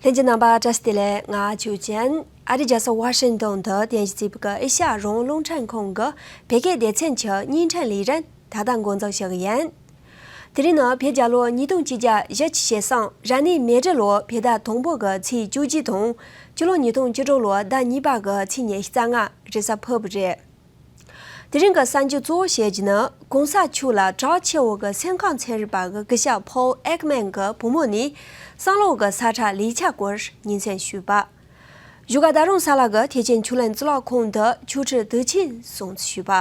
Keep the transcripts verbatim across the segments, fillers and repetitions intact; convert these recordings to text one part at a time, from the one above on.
ལྷན་རྒྱས་རྣམ་པ་བཀྲ་ཤིས་བདེ་ལེགས། ང་ཆོས་ཅན། ཨ་རིའི་རྒྱལ་ས་ཝ་ཤིང་ཏོན་དུ་རྟེན་གཞི་བྱས་པའི་ཨེ་ཤ་ཡ་རང་དབང་རླུང་འཕྲིན་ཁང་གི་བོད་སྐད་སྡེ་ཚན་གྱི་བརྙན་འཕྲིན་ལས་རིམ་ད་ལྟ་འགོ་འཛུགས་བྱེད་ཀྱི་ཡིན། དེ་རིང་ནི་བོད་རྒྱལ་ལོ་ཉིས་སྟོང་ཆིག་བརྒྱ་ཞེ་གསུམ་རབ་གནས་མེ་སྦྲེལ་ལོའི་བོད་ཟླ་དང་པོ་གི་ཚེས་བཅུ་གཅིག་དང་། སྤྱི་ལོ་ཉིས་སྟོང་བཅུ་དྲུག་ལོའི་ཟླ་གཉིས་པ་གི་ཚེས་ཉི་ཤུ་རྩ་ལྔ་རེས་གཟའ་ཕུར་བུ་རེད། དེ་རིང་གི་གསར་འགྱུར་གཙོ་བོ་ཞེས་བགྱི་ནི། གོང་ས་མཆོག་ལ་གྲགས་ཆེ་བོ་གི་སེམས་ཁམས་ཚན་རིག་པ་གི་སྐུ་ཞབས་ཕོལ་ཨེག་མན་གི་བུ་མོ་ནས་བསམ་བློ་གི་ས་ཁྲ་ལས་འཆར་སྐོར་སྙན་སེང་ཞུས་པ། བཞུགས་སྒར་རྡ་རམ་ས་ལ་གི་ཐེག་ཆེན་ཆོས་གླིང་གཙུག་ལག་ཁང་དུ་ཆོས་ཁྲི་དུས་ཆེན་སྲུང་བརྩི་ཞུས་པ།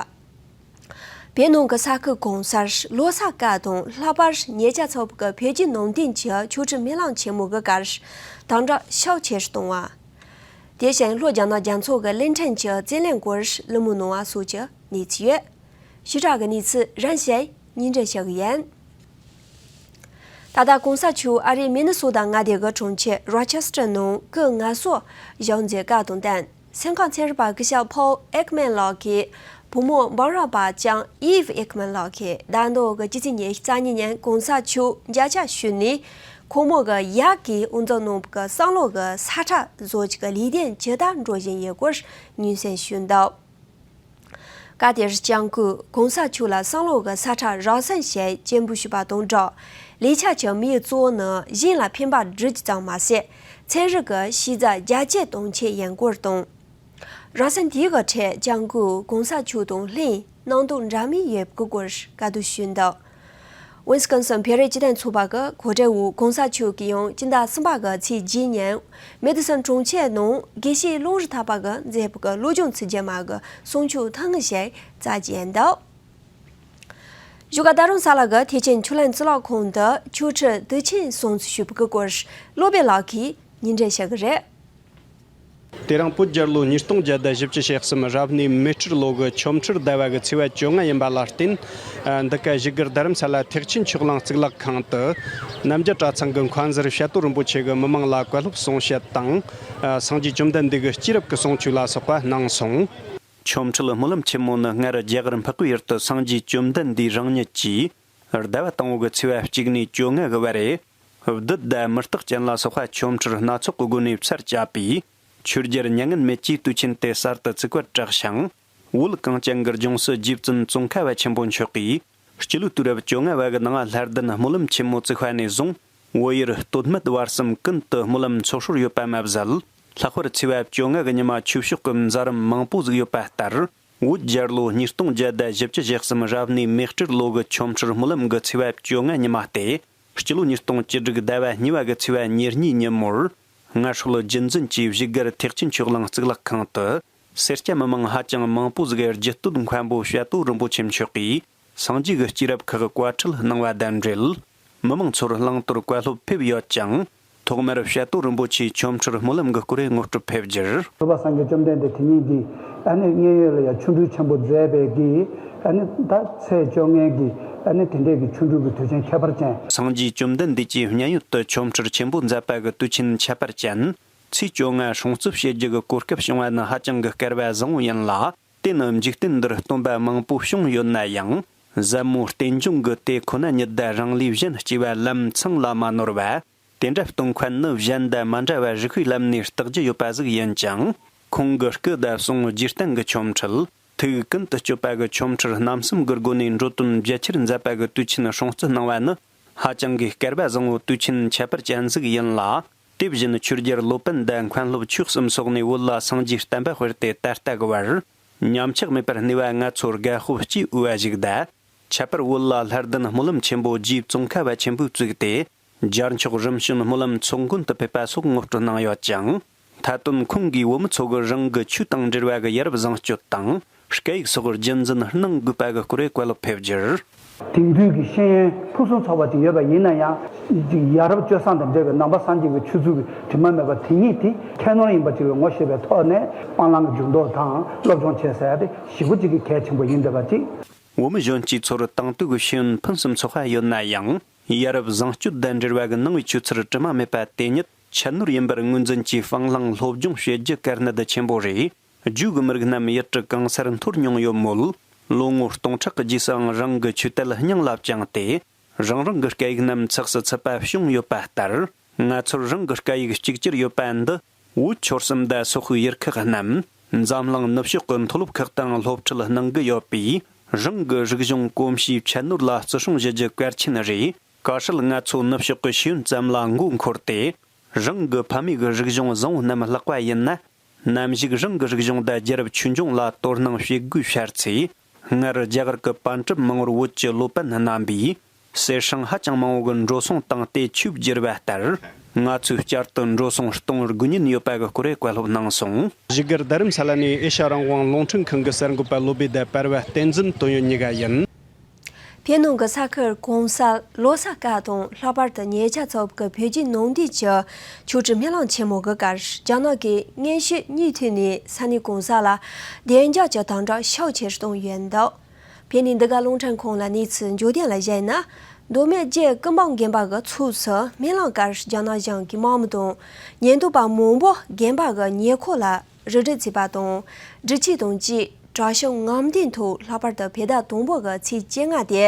བོད་ནང་གི་ས་ཁུལ་གང་སར་ལོ་གསར་སྐབས་དང་ལྷག་པར་ཉེ་ཆར་ཚོགས་པའི་བོད་བརྒྱུད་ནང་བསྟན་གྱི་ཆོས་ཁྲི་སྨོན་ལམ་ཆེན་མོ་གི་སྐབས་དམ་དྲག་ཤུགས་ཆེ་རུ་གཏོང་བ། དེ་བཞིན་ལྷོ་རྒྱ་ནག་རྒྱ་མཚོ་གི་གླིང་ཕྲན་གྱི་རྩིས་ལེན་སྐོར་གླེང་མོལ་གནང་བ་སོགས་ཀྱི་གནས་ཚུལ་ཡོད། ཞིབ་ཕྲ་གི་གནས་ཚུལ་རིམ་བཞིན་སྙན་སྒྲོན་ཞུ་གི་ཡིན། ད་ལྟ་གོང་ས་མཆོག་ཨ་རིའི་མི་ནི་སོ་ད་མངའ་སྡེ་གི་གྲོང་ཁྱེར་རོ་ཆེ་སི་ཊར་ནང་སྐུ་ངལ་གསོ་ཞུ་མཛད་སྐབས་དང་བསྟུན། སེམས་ཁམས་ཚན་རིག་པ་སྐུ་ཞབས་ཕོལ་ཨེག་མན་ལགས་ཀྱི་བུ་མོ་བྷ་ར་བྷ་ཅང་ཨིབ་ཨེག་མན་ལགས་ཀྱིས་ཟླ་འདིའི་གི་སྤྱི་ཚེས་ཉི་ཤུ་རྩ་གཉིས་ཉིན་གོང་ས་མཆོག་མཇལ་ཕྱག་ཞུས་ནས། ཁོང་མོ་གི་ཡབ་ཀྱིས་དབུ་འཛུགས་གནང་བའི་གི་བསམ་བློ་གི་ས་ཁྲ་བཟོ་བྱེད་ཀྱི་ལས་དོན་ཇི་ལྟར་འགྲོ་བཞིན་ཡོད་སྐོར་སྙན་སེང་ཞུས་འདུག་སྐབས་དེར་ལྕམ་སྐུས་གོང་ས་མཆོག་ལ་བསམ་བློ་གི་ས་ཁྲ་རགས་ཟིན་ཞིག་སྤྱན་འབུལ་ཞུས་པ་དང་སྦྲགས། ལས་འཆར་གྱི་དམིགས་ཡུལ་གཙོ་བོ་ནི་གཞན་ལ་ཕན་པ་སྒྲུབ་རྒྱུ་ཙམ་མ་ཟད། ཚན་རིག་གི་ཤེས་ཚད་རྒྱ་སྐྱེད་གཏོང་ཆེད་ཡིན་སྐོར་དང་། རགས་ཟིན་དེའི་གི་ཁྲོད་ལྕམ་སྐུས་གོང་ས་མཆོག་དང་ལྷན་གནང་སྟངས་འདྲ་མིན་ཡོད་པའི་སྐོར་བཀའ་བསྡུར་ཞུས་འདུག་ཝིན་སི་ཀོན་སིན་བོད་རིགས་སྤྱི་མཐུན་ཚོགས་པ་གི་གོ་སྒྲིག་འོག་གོང་ས་མཆོག་གིས་ཡང་སྤྱི་ཟླ་གསུམ་པ་གི་ཚེས་བརྒྱད་ཉིན་མེ་ཏི་སོན་གྲོང་ཁྱེར་ནང་དགེ་བཤེས་ཀློང་རི་ཐར་པ་གིས་མཛད་པའི་གི་བློ་སྦྱོང་ཚིག་བརྒྱད་མ་གི་གསུང་ཆོས་ཐུང་ངུ་ཞིག་བསྩལ་གྱི་ཡིན་འདུག་བཞུགས་སྒར་རྡ་རམ་ས་ལ་གི་ཐེག་ཆེན་ཆོས་གླིང་གཙུག་ལག་ཁང་དུ་ཆོས་ཁྲི་དུས་ཆེན་སྲུང་བརྩི་ཞུས་པའི་སྐོར་བློ་བྷེ་ལགས་ཀྱིས་སྙན་སྒྲོན་ཞུ་གི་རེད། དེ་རིང་བོད་རྒྱལ་ལོ་ཉིས་སྟོང་བརྒྱ་དང་བཞི་བཅུ་ཞེ་གསུམ་རབ་གནས་མེ་སྤྲེལ་ལོ་གི་ཆོ་འཕྲུལ་ཟླ་བ་གི་ཚེས་པ་བཅོ་ལྔ་ཡིན་པ་ལ་བརྟེན། འདི་ག་བཞུགས་སྒར་རྡ་རམ་ས་ལ་ཐེག་ཆེན་ཆོས་གླིང་གཙུག་ལག་ཁང་དུ། རྣམ་རྒྱལ་གྲྭ་ཚང་གི་མཁན་ཟུར་དཔྱད་བསྡུར་རིན་པོ་ཆེ་གིས་མི་མང་ལ་བཀའ་སློབ་གསུང་བཤད་དང་། སངས་རྒྱས་བཅོམ་ལྡན་འདས་ཀྱི་སྐྱེས་རབས་ཀྱི་གསུང་ཆོས་ལ་སོགས་པ་གནང་སོང་། ཆོ་འཕྲུལ་སྨོན་ལམ་ཆེན་མོ་ནི་སྔར་རྒྱ་གར་འཕགས་པའི་ཡུལ་དུ་སངས་རྒྱས་བཅོམ་ལྡན་འདས་རང་ཉིད་ཀྱིས་ཟླ་བ་དང་པོ་གི་ཚེས་པ་གཅིག་ནས་བཅོ་ལྔ་གི་བར་རེ། བདུད་དང་མུ་སྟེགས་ཅན་ལ་སོགས་པ་ཆོ་འཕྲུལ་སྣ་ཚོགས་ཀྱི་སྒོ་ནས་ཚར་བཅད་པས། ཆོས་རྒྱལ་མྱ་ངན་མེད་ཀྱིས་དུས་ཆེན་དེ་གསར་དུ་བཙུགས་པར་གྲགས་ཤིང་། བོད་གངས་ཅན་གྱི་ལྗོངས་སུ་རྗེ་བཙུན་ཙོང་ཁ་པ་ཆེན་པོ་མཆོག་གིས་སྤྱི་ལོའི་དུས་རབས་བཅོ་ལྔ་བ་གི་ནང་ལྷ་ལྡན་སྨོན་ལམ་ཆེན་མོ་བཙུགས་པ་ནས་བཟུང་། བོད་ཡུལ་སྟོད་སྨད་བར་གསུམ་ཀུན་ཏུ་སྨོན་ལམ་ཚོགས་སྲོལ་ཡོད་པ་མ་ཟད། ལྷག་པར་ཚེས་པ་བཅོ་ལྔ་གི་ཉི་མ་ཆོས་ཕྱོགས་ཀྱི་མཛད་རིམ་མང་པོ་ཟིག་ཡོད་པ་ལྟར། བོད་རྒྱལ་ལོ་ཉིས་སྟོང་བརྒྱ་དང་བཞི་བཅུ་ཞེ་གསུམ་རབ་གནས་མེ་སྤྲེལ་ལོ་གི་ཆོ་འཕྲུལ་སྨོན་ལམ་གྱི་ཚེས་པ་བཅོ་ལྔ་ཉི་མ་སྟེ། སྤྱི་ལོ་ཉིས་སྟོང་བཅུ་དྲུག་ཟླ་བ་གཉིས་པ་གི་ཚེས་པ་ཉེར་གཉིས་ཉིན་མོར། སྔ་སྲོལ་རྒྱུན་འཛིན་གྱིས་བཞུགས་སྒར་ཐེག་ཆེན་ཆོས་གླིང་གཙུག་ལག་ཁང་དུ། སེར་སྐྱ་མི་མང་ཧ་ཅང་མང་པོ་ཟིག་གིས་རྒྱུད་སྟོད་མཁན་པོ་དཔྱད་བསྡུར་རིན་པོ་ཆེ་མཆོག་གིས་སངས་རྒྱས་ཀྱི་སྐྱེས་རབས་ཁག་བཀའ་ཁྲིད་གནང་བ་དང་འབྲེལ། མི་མང་ཚོར་བླང་དོར་བཀའ་སློབ་ཕེབས་ཡོད་ཅིང་། ཐོག་མར་དཔྱད་བསྡུར་རིན་པོ་ཆེས་ཆོ་འཕྲུལ་སྨོན་ལམ་གྱི་སྐོར་ངོ་སྤྲོད་ཕེབས་རྒྱུར། གྲུབ་པ་སངས་རྒྱས་བཅོམ་ལྡན་འདས་དེ་ཉིད་ཀྱི་ཨ་ནི་མཉན་ཡོད་ལ་ཡང་ཆོ་འཕྲུལ་ཆེན་པོ་མཛད་པའི་གི་ཨ་ནི་ད་ཚེས་བཅོ་ལྔའི་གི་ཨ་ནི་དེ་འདྲའི་གི་ཆོ་འཕྲུལ་གྱི་དུས་ཆེན་ཁྱད་པར་ཅན། སངས་རྒྱས་བཅོམ་ལྡན་འདས་ཀྱིས་མཉན་ཡོད་དུ་ཆོ་འཕྲུལ་ཆེན་པོ་མཛད་པ་གི་དུས་ཆེན་ཁྱད་པར་ཅན། ཚེས་བཅོ་ལྔ་སྲུང་བརྩི་བྱེད་རྒྱུ་གི་གོ་སྐབས་བྱུང་བ་ནི་ཧ་ཅང་གི་སྐལ་བ་བཟང་བོ་ཡིན་ལ། དེ་ནི་འཇིག་རྟེན་འདིར་སྟོན་པ་མང་པོ་བྱུང་ཡོད་ན་ཡང་། ཟབ་མོ་རྟེན་འབྱུང་གི་དེ་ཁོ་ན་ཉིད་དང་རང་ལས་གཞན་སྐྱེ་བ་ལམ་ཚང་ལ་མ་ནོར་བ། དེ་འདྲ་སྟོན་མཁན་ནི་གཞན་དང་མ་འདྲ་བ་རིགས་པའི་ལམ་ནས་བརྟག་རྒྱུ་ཡོད་པ་ཟིག་ཡིན་ཅིང་། ཁོང་གི་སྐུ་ཟླ་གསུམ་རྗེས་གཏན་གྱི་ཆོ་འཕྲུལ། ཐུགས་ཀུན་ཏུ་སྤྱོད་པ་གི་ཆོ་འཕྲུལ་རྣམ་གསུམ་གྱི་སྒོ་ནས་འགྲོ་དོན་རྒྱ་ཆེར་མཛད་པ་གི་དུས་ཆེན་སྲུང་བརྩི་གནང་བ་ནི། ཧ་ཅང་གི་སྐལ་བ་བཟང་བོ་དུས་ཆེན་ཁྱད་པར་ཅན་ཟིག་ཡིན་ལ། དེ་བཞིན་ཆོས་རྒྱལ་ལོ་པཎ་དང་མཁན་སློབ་ཆོས་གསུམ་སོགས་ནས་བོད་ལ་སངས་རྒྱས་བསྟན་པ་སྤེལ་ཏེ་ད་ལྟ་གི་བར། ཉམས་ཆག་མེད་པར་གནས་པ་ང་ཚོར་དགའ་སྤོབས་སྐྱེས་འོས་པ་ཞིག་དང་། ཁྱད་པར་བོད་ལ་ལྷ་ལྡན་སྨོན་ལམ་ཆེན་པོ་རྗེ་ཙོང་ཁ་པ་ཆེན་པོས་བཙུགས་ཏེ། རྒྱལ་མཆོག་རིམ་བྱོན་སྨོན་ལམ་ཚོགས་མགོན་དུ་ཕེབས་པ་སོགས་ངོ་སྤྲོད་གནང་ཡོད་ཅིང་། མཐའ་དོན་ཁོང་གིས་བོད་མི་ཚོ་གི་རང་གི་ཆོས་དང་འབྲེལ་བ་གི་ཡ་རབས་བཟང་སྤྱོད་དང་། སྐད་ཡིག་སོགས་རྒྱུན་འཛིན་གནང་དགོས་པ་གི་སྐོར་བཀའ་སློབ་ཕེབས་རྒྱུར། དེང་དུས་ཀྱི་ཤེས་ཡོན་ཕུན་སུམ་ཚོགས་པ་ཅིག་ཡོད་པ་ཡིན་ན་ཡང་། ཡ་རབས་སྤྱོད་བཟང་དང་འབྲེལ་བའི་ནང་པ་སངས་རྒྱས་ཀྱི་ཆོས་ཚུལ་གྱི་དྲི་མ་མེད་པ་དེ་ཉིད་དེ་ཁྱད་ནོར་ཡིན་པ་ཅིག་ལ་ངོ་ཤེས་པའི་ཐོག་ནས་སྤང་བླང་གི་འཇུག་ལྡོག་དང་སློབ་སྦྱོང་བྱེད་ཟེར་ཡ་དེ་ཞེ་པོ་ཅིག་གི་གལ་ཆེན་པོ་ཡིན་འདོད་པ་ཅིག། བོད་མི་གཞོན་སྐྱེས་ཚོར་དེང་དུས་ཀྱི་ཤེས་ཡོན་ཕུན་སུམ་ཚོགས་པ་ཡོད་ན་ཡང་། ཡ་རབས་བཟང་སྤྱོད་དང་འབྲེལ་བ་གི་ནང་པའི་ཆོས་ཚུལ་དྲི་མ་མེད་པ་དེ་ཉིད་ཁྱད་ནོར་ཡིན་པར་ངོས་འཛིན་གྱིས་སྤང་བླང་སློབ་སྦྱོང་བྱེད་རྒྱུ་གལ་གནད་ཆེན་པོ་རེད། རྒྱུད་ཀྱི་མི་རིགས་རྣམས་ཡུལ་གྲུ་གང་སར་འཐོར་མྱོང་ཡོད་མོད། ལོ་ངོ་སྟོང་ཕྲག་གི་རྗེས་སུའང་རང་གི་ཆོས་དད་སྙིང་ལ་བཅངས་ཏེ། རང་རང་གི་སྐད་ཡིག་རྣམས་ཚགས་སུ་ཚུད་པ་བྱུང་ཡོད་པ་ལྟར། ང་ཚོར་རང་གི་སྐད་ཡིག་གཅིག་གྱུར་ཡོད་པ་འདི། བོད་ཆོལ་གསུམ་དང་སོག་པོའི་ཡུལ་ཁག་རྣམས། འཛམ་གླིང་ནུབ་ཕྱོགས་ཀྱི་མཐོ་སློབ་ཁག་དང་སློབ་ཁྲིད་གནང་གི་ཡོད་པས། རང་གི་རིག་གཞུང་གོམས་གཤིས་ཁྱད་ནོར་ལ་བརྩི་སྲུང་ཞུ་རྒྱུ་གལ་ཆེན་རེད། གལ་སྲིད་ང་ཚོ་ནུབ་ཕྱོགས་ཀྱི་ཤེས་ཡོན་ཙམ་ལ་མགོ་འཁོར་ཏེ། རང་གི་ཕ་མེས་ཀྱི་རིག་གཞུང་བཟང་བོ་རྣམས་བརླག་པ་ཡིན་ན། ནམ་ཞིག་རང་གི་རིག་གཞུང་དང་རྒྱལ་རབས་ཆོས་འབྱུང་ལ་དོ་སྣང་བྱེད་དགོས་ཤར་ཚེ། སྔར་རྒྱ་གར་གྱི་པཎ་གྲུབ་མང་བོར་བོད་ཀྱི་སློབ་དཔོན་རྣམ་པས། གསེར་སྲང་ཧ་ཅང་མང་བོ་གི་འགྲོ་སོང་བཏང་སྟེ་ཆོས་བསྒྱུར་བ་ལྟར། ང་ཚོས་བསྐྱར་དུ་འགྲོ་སོང་གཏོང་དགོས་ཉེན་ཡོད་པ་གི་སྐོར་བཀའ་སློབ་གནང་སོང་། བཞུགས་སྒར་རྡ་རམ་ས་ལ་ནས་ཨེ་ཤ་རང་དབང་རླུང་འཕྲིན་ཁང་གི་གསར་འགོད་པ་བློ་བྷེ་དང་བར་བ་བསྟན་འཛིན་དོན་ཡོད་གཉིས་ཀ་ཡིན། ཕྱི་ནང་གི་ས་ཁུལ་གང་སར་ལོ་གསར་སྐབས་དང་ལྷག་པར་དུ་ཉེ་ཆར་ཚོགས་པའི་བོད་བརྒྱུད་ནང་བསྟན་གྱི་ཆོས་ཁྲིད་སྨོན་ལམ་ཆེན་མོ་གི་སྐབས། རྒྱ་ནག་གི་སྔོན་ཤོས་གཉིས་ཐོན་ནས་ས་གནས་གང་སར་ལ་བདེ་འཇགས་ཀྱི་དམ་དྲག་ཤུགས་ཆེ་རུ་བཏང་ཡོད་འདུག་ཕྱི་ནས་འདི་ག་རླུང་འཕྲིན་ཁང་ལ་གནས་ཚུལ་འབྱོར་ལྡན་ལ་གཞིགས་ན། མདོ་སྨད་རྒྱལ་ཀུན་སྤངས་དགོན་པ་གི་ཚོགས་སུ་སྨོན་ལམ་སྐབས་རྒྱ་ནག་གཞུང་གི་དམག་མི་དང་ཉེན་རྟོག་པ་མང་པོ་དགོན་པ་གི་ཉེ་འཁོར་ལ་རུ་སྒྲིག་བྱས་པ་དང་། སྒྲིག་ཆས་དང་བཅས་དྲག་ཤུགས་རྔམ་སྟོན་ཐོག་ལྷག་པར་དུ་བོད་ཟླ་དང་པོ་གི་ཚེས་བཅོ་ལྔ་དེ་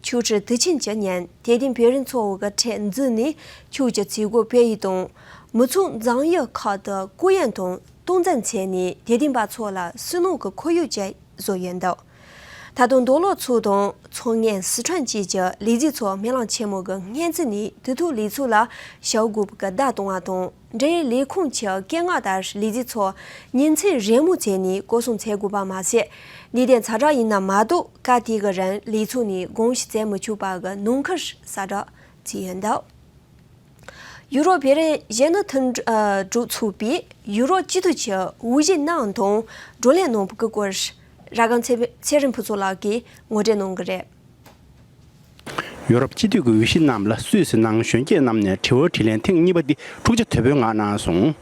ཆོས་ཁྲིད་དུས་ཆེན་གྱི་ཉིན་དད་ལྡན་བོད་རིགས་ཚོ་བོ་གི་ཁྲལ་འཛུགས་ནས་ཆོས་ཀྱི་ཚིག་གོ་སྤེལ་ཡིག་དང་། མི་ཚོགས་འཛོམས་ཡུལ་ཁག་ཏུ་སྐུ་ཡོན་དང་སྟོང་འཛིན་མཛད་ནས་དད་ལྡན་པ་ཚོ་ལ་བསོད་ནམས་ཀྱི་ཁོར་ཡུག་ཅིག་བཟོས་ཡོད་འདུག་ད་དུང་མདོ་ལོག་ཚོ་དང་མཚོ་སྔོན་སི་ཁྲོན་བཅས་ཀྱི་ལས་བྱེད་ཚོ་སྨོན་ལམ་ཆེན་མོ་གི་སྔོན་རྩིས་ནས་དུས་ཐོག་ལས་ཚོགས་ལ་ཞུགས་དགོས་པའི་བརྡ་བཏང་བ་དང་། འབྲེལ་ཡོད་ལས་ཁུངས་ཀྱི་སྐད་ངག་ལྟར་ལས་བྱེད་ཚོ་ཉིན་མཚན་རེས་མོས་བྱས་ནས་སྐོར་སྲུང་བྱེད་དགོས་པ་མ་ཟད། ལས་དོན་ཚ་དྲག་ཡིན་ན་མ་གཏོགས་སྐབས་དེ་གི་རིང་ལས་ཚོགས་ནས་དགོངས་ཞུ་བྱེད་མི་ཆོག་པ་གི་ནང་ཁུལ་གསལ་བསྒྲགས་བྱས་ཡོད་འདུག་ཡུ་རོབ་བོད་རིགས་གཞོན་ནུ་མཐུན་གྲོས་ཚོགས་པས་ཡུ་རོབ་སྤྱི་འཐུས་ཀྱི་དབུས་གཞི་རྣམས་དང་བགྲོ་གླེང་གནང་བའི་སྐོར། ར་སྒང་ཚེ་ཚེ་རིང་ཕུན་ཚོགས་ལགས་ཀྱིས་ངོ་སྤྲོད་གནང་གི་རེད། ཡོ་རོབ་སྤྱི་འཐུས་ཀྱི་འོས་གཞི་རྣམས་ལ་སུད་སི་ནང་གཞོན་སྐྱེས་རྣམས་ནས་དྲི་བ་དྲིས་ལན་ཐེངས་གཉིས་པ་འདི་འཁྲུག་ཆ་དོད་པོའི་ངང་གནང་སོང་།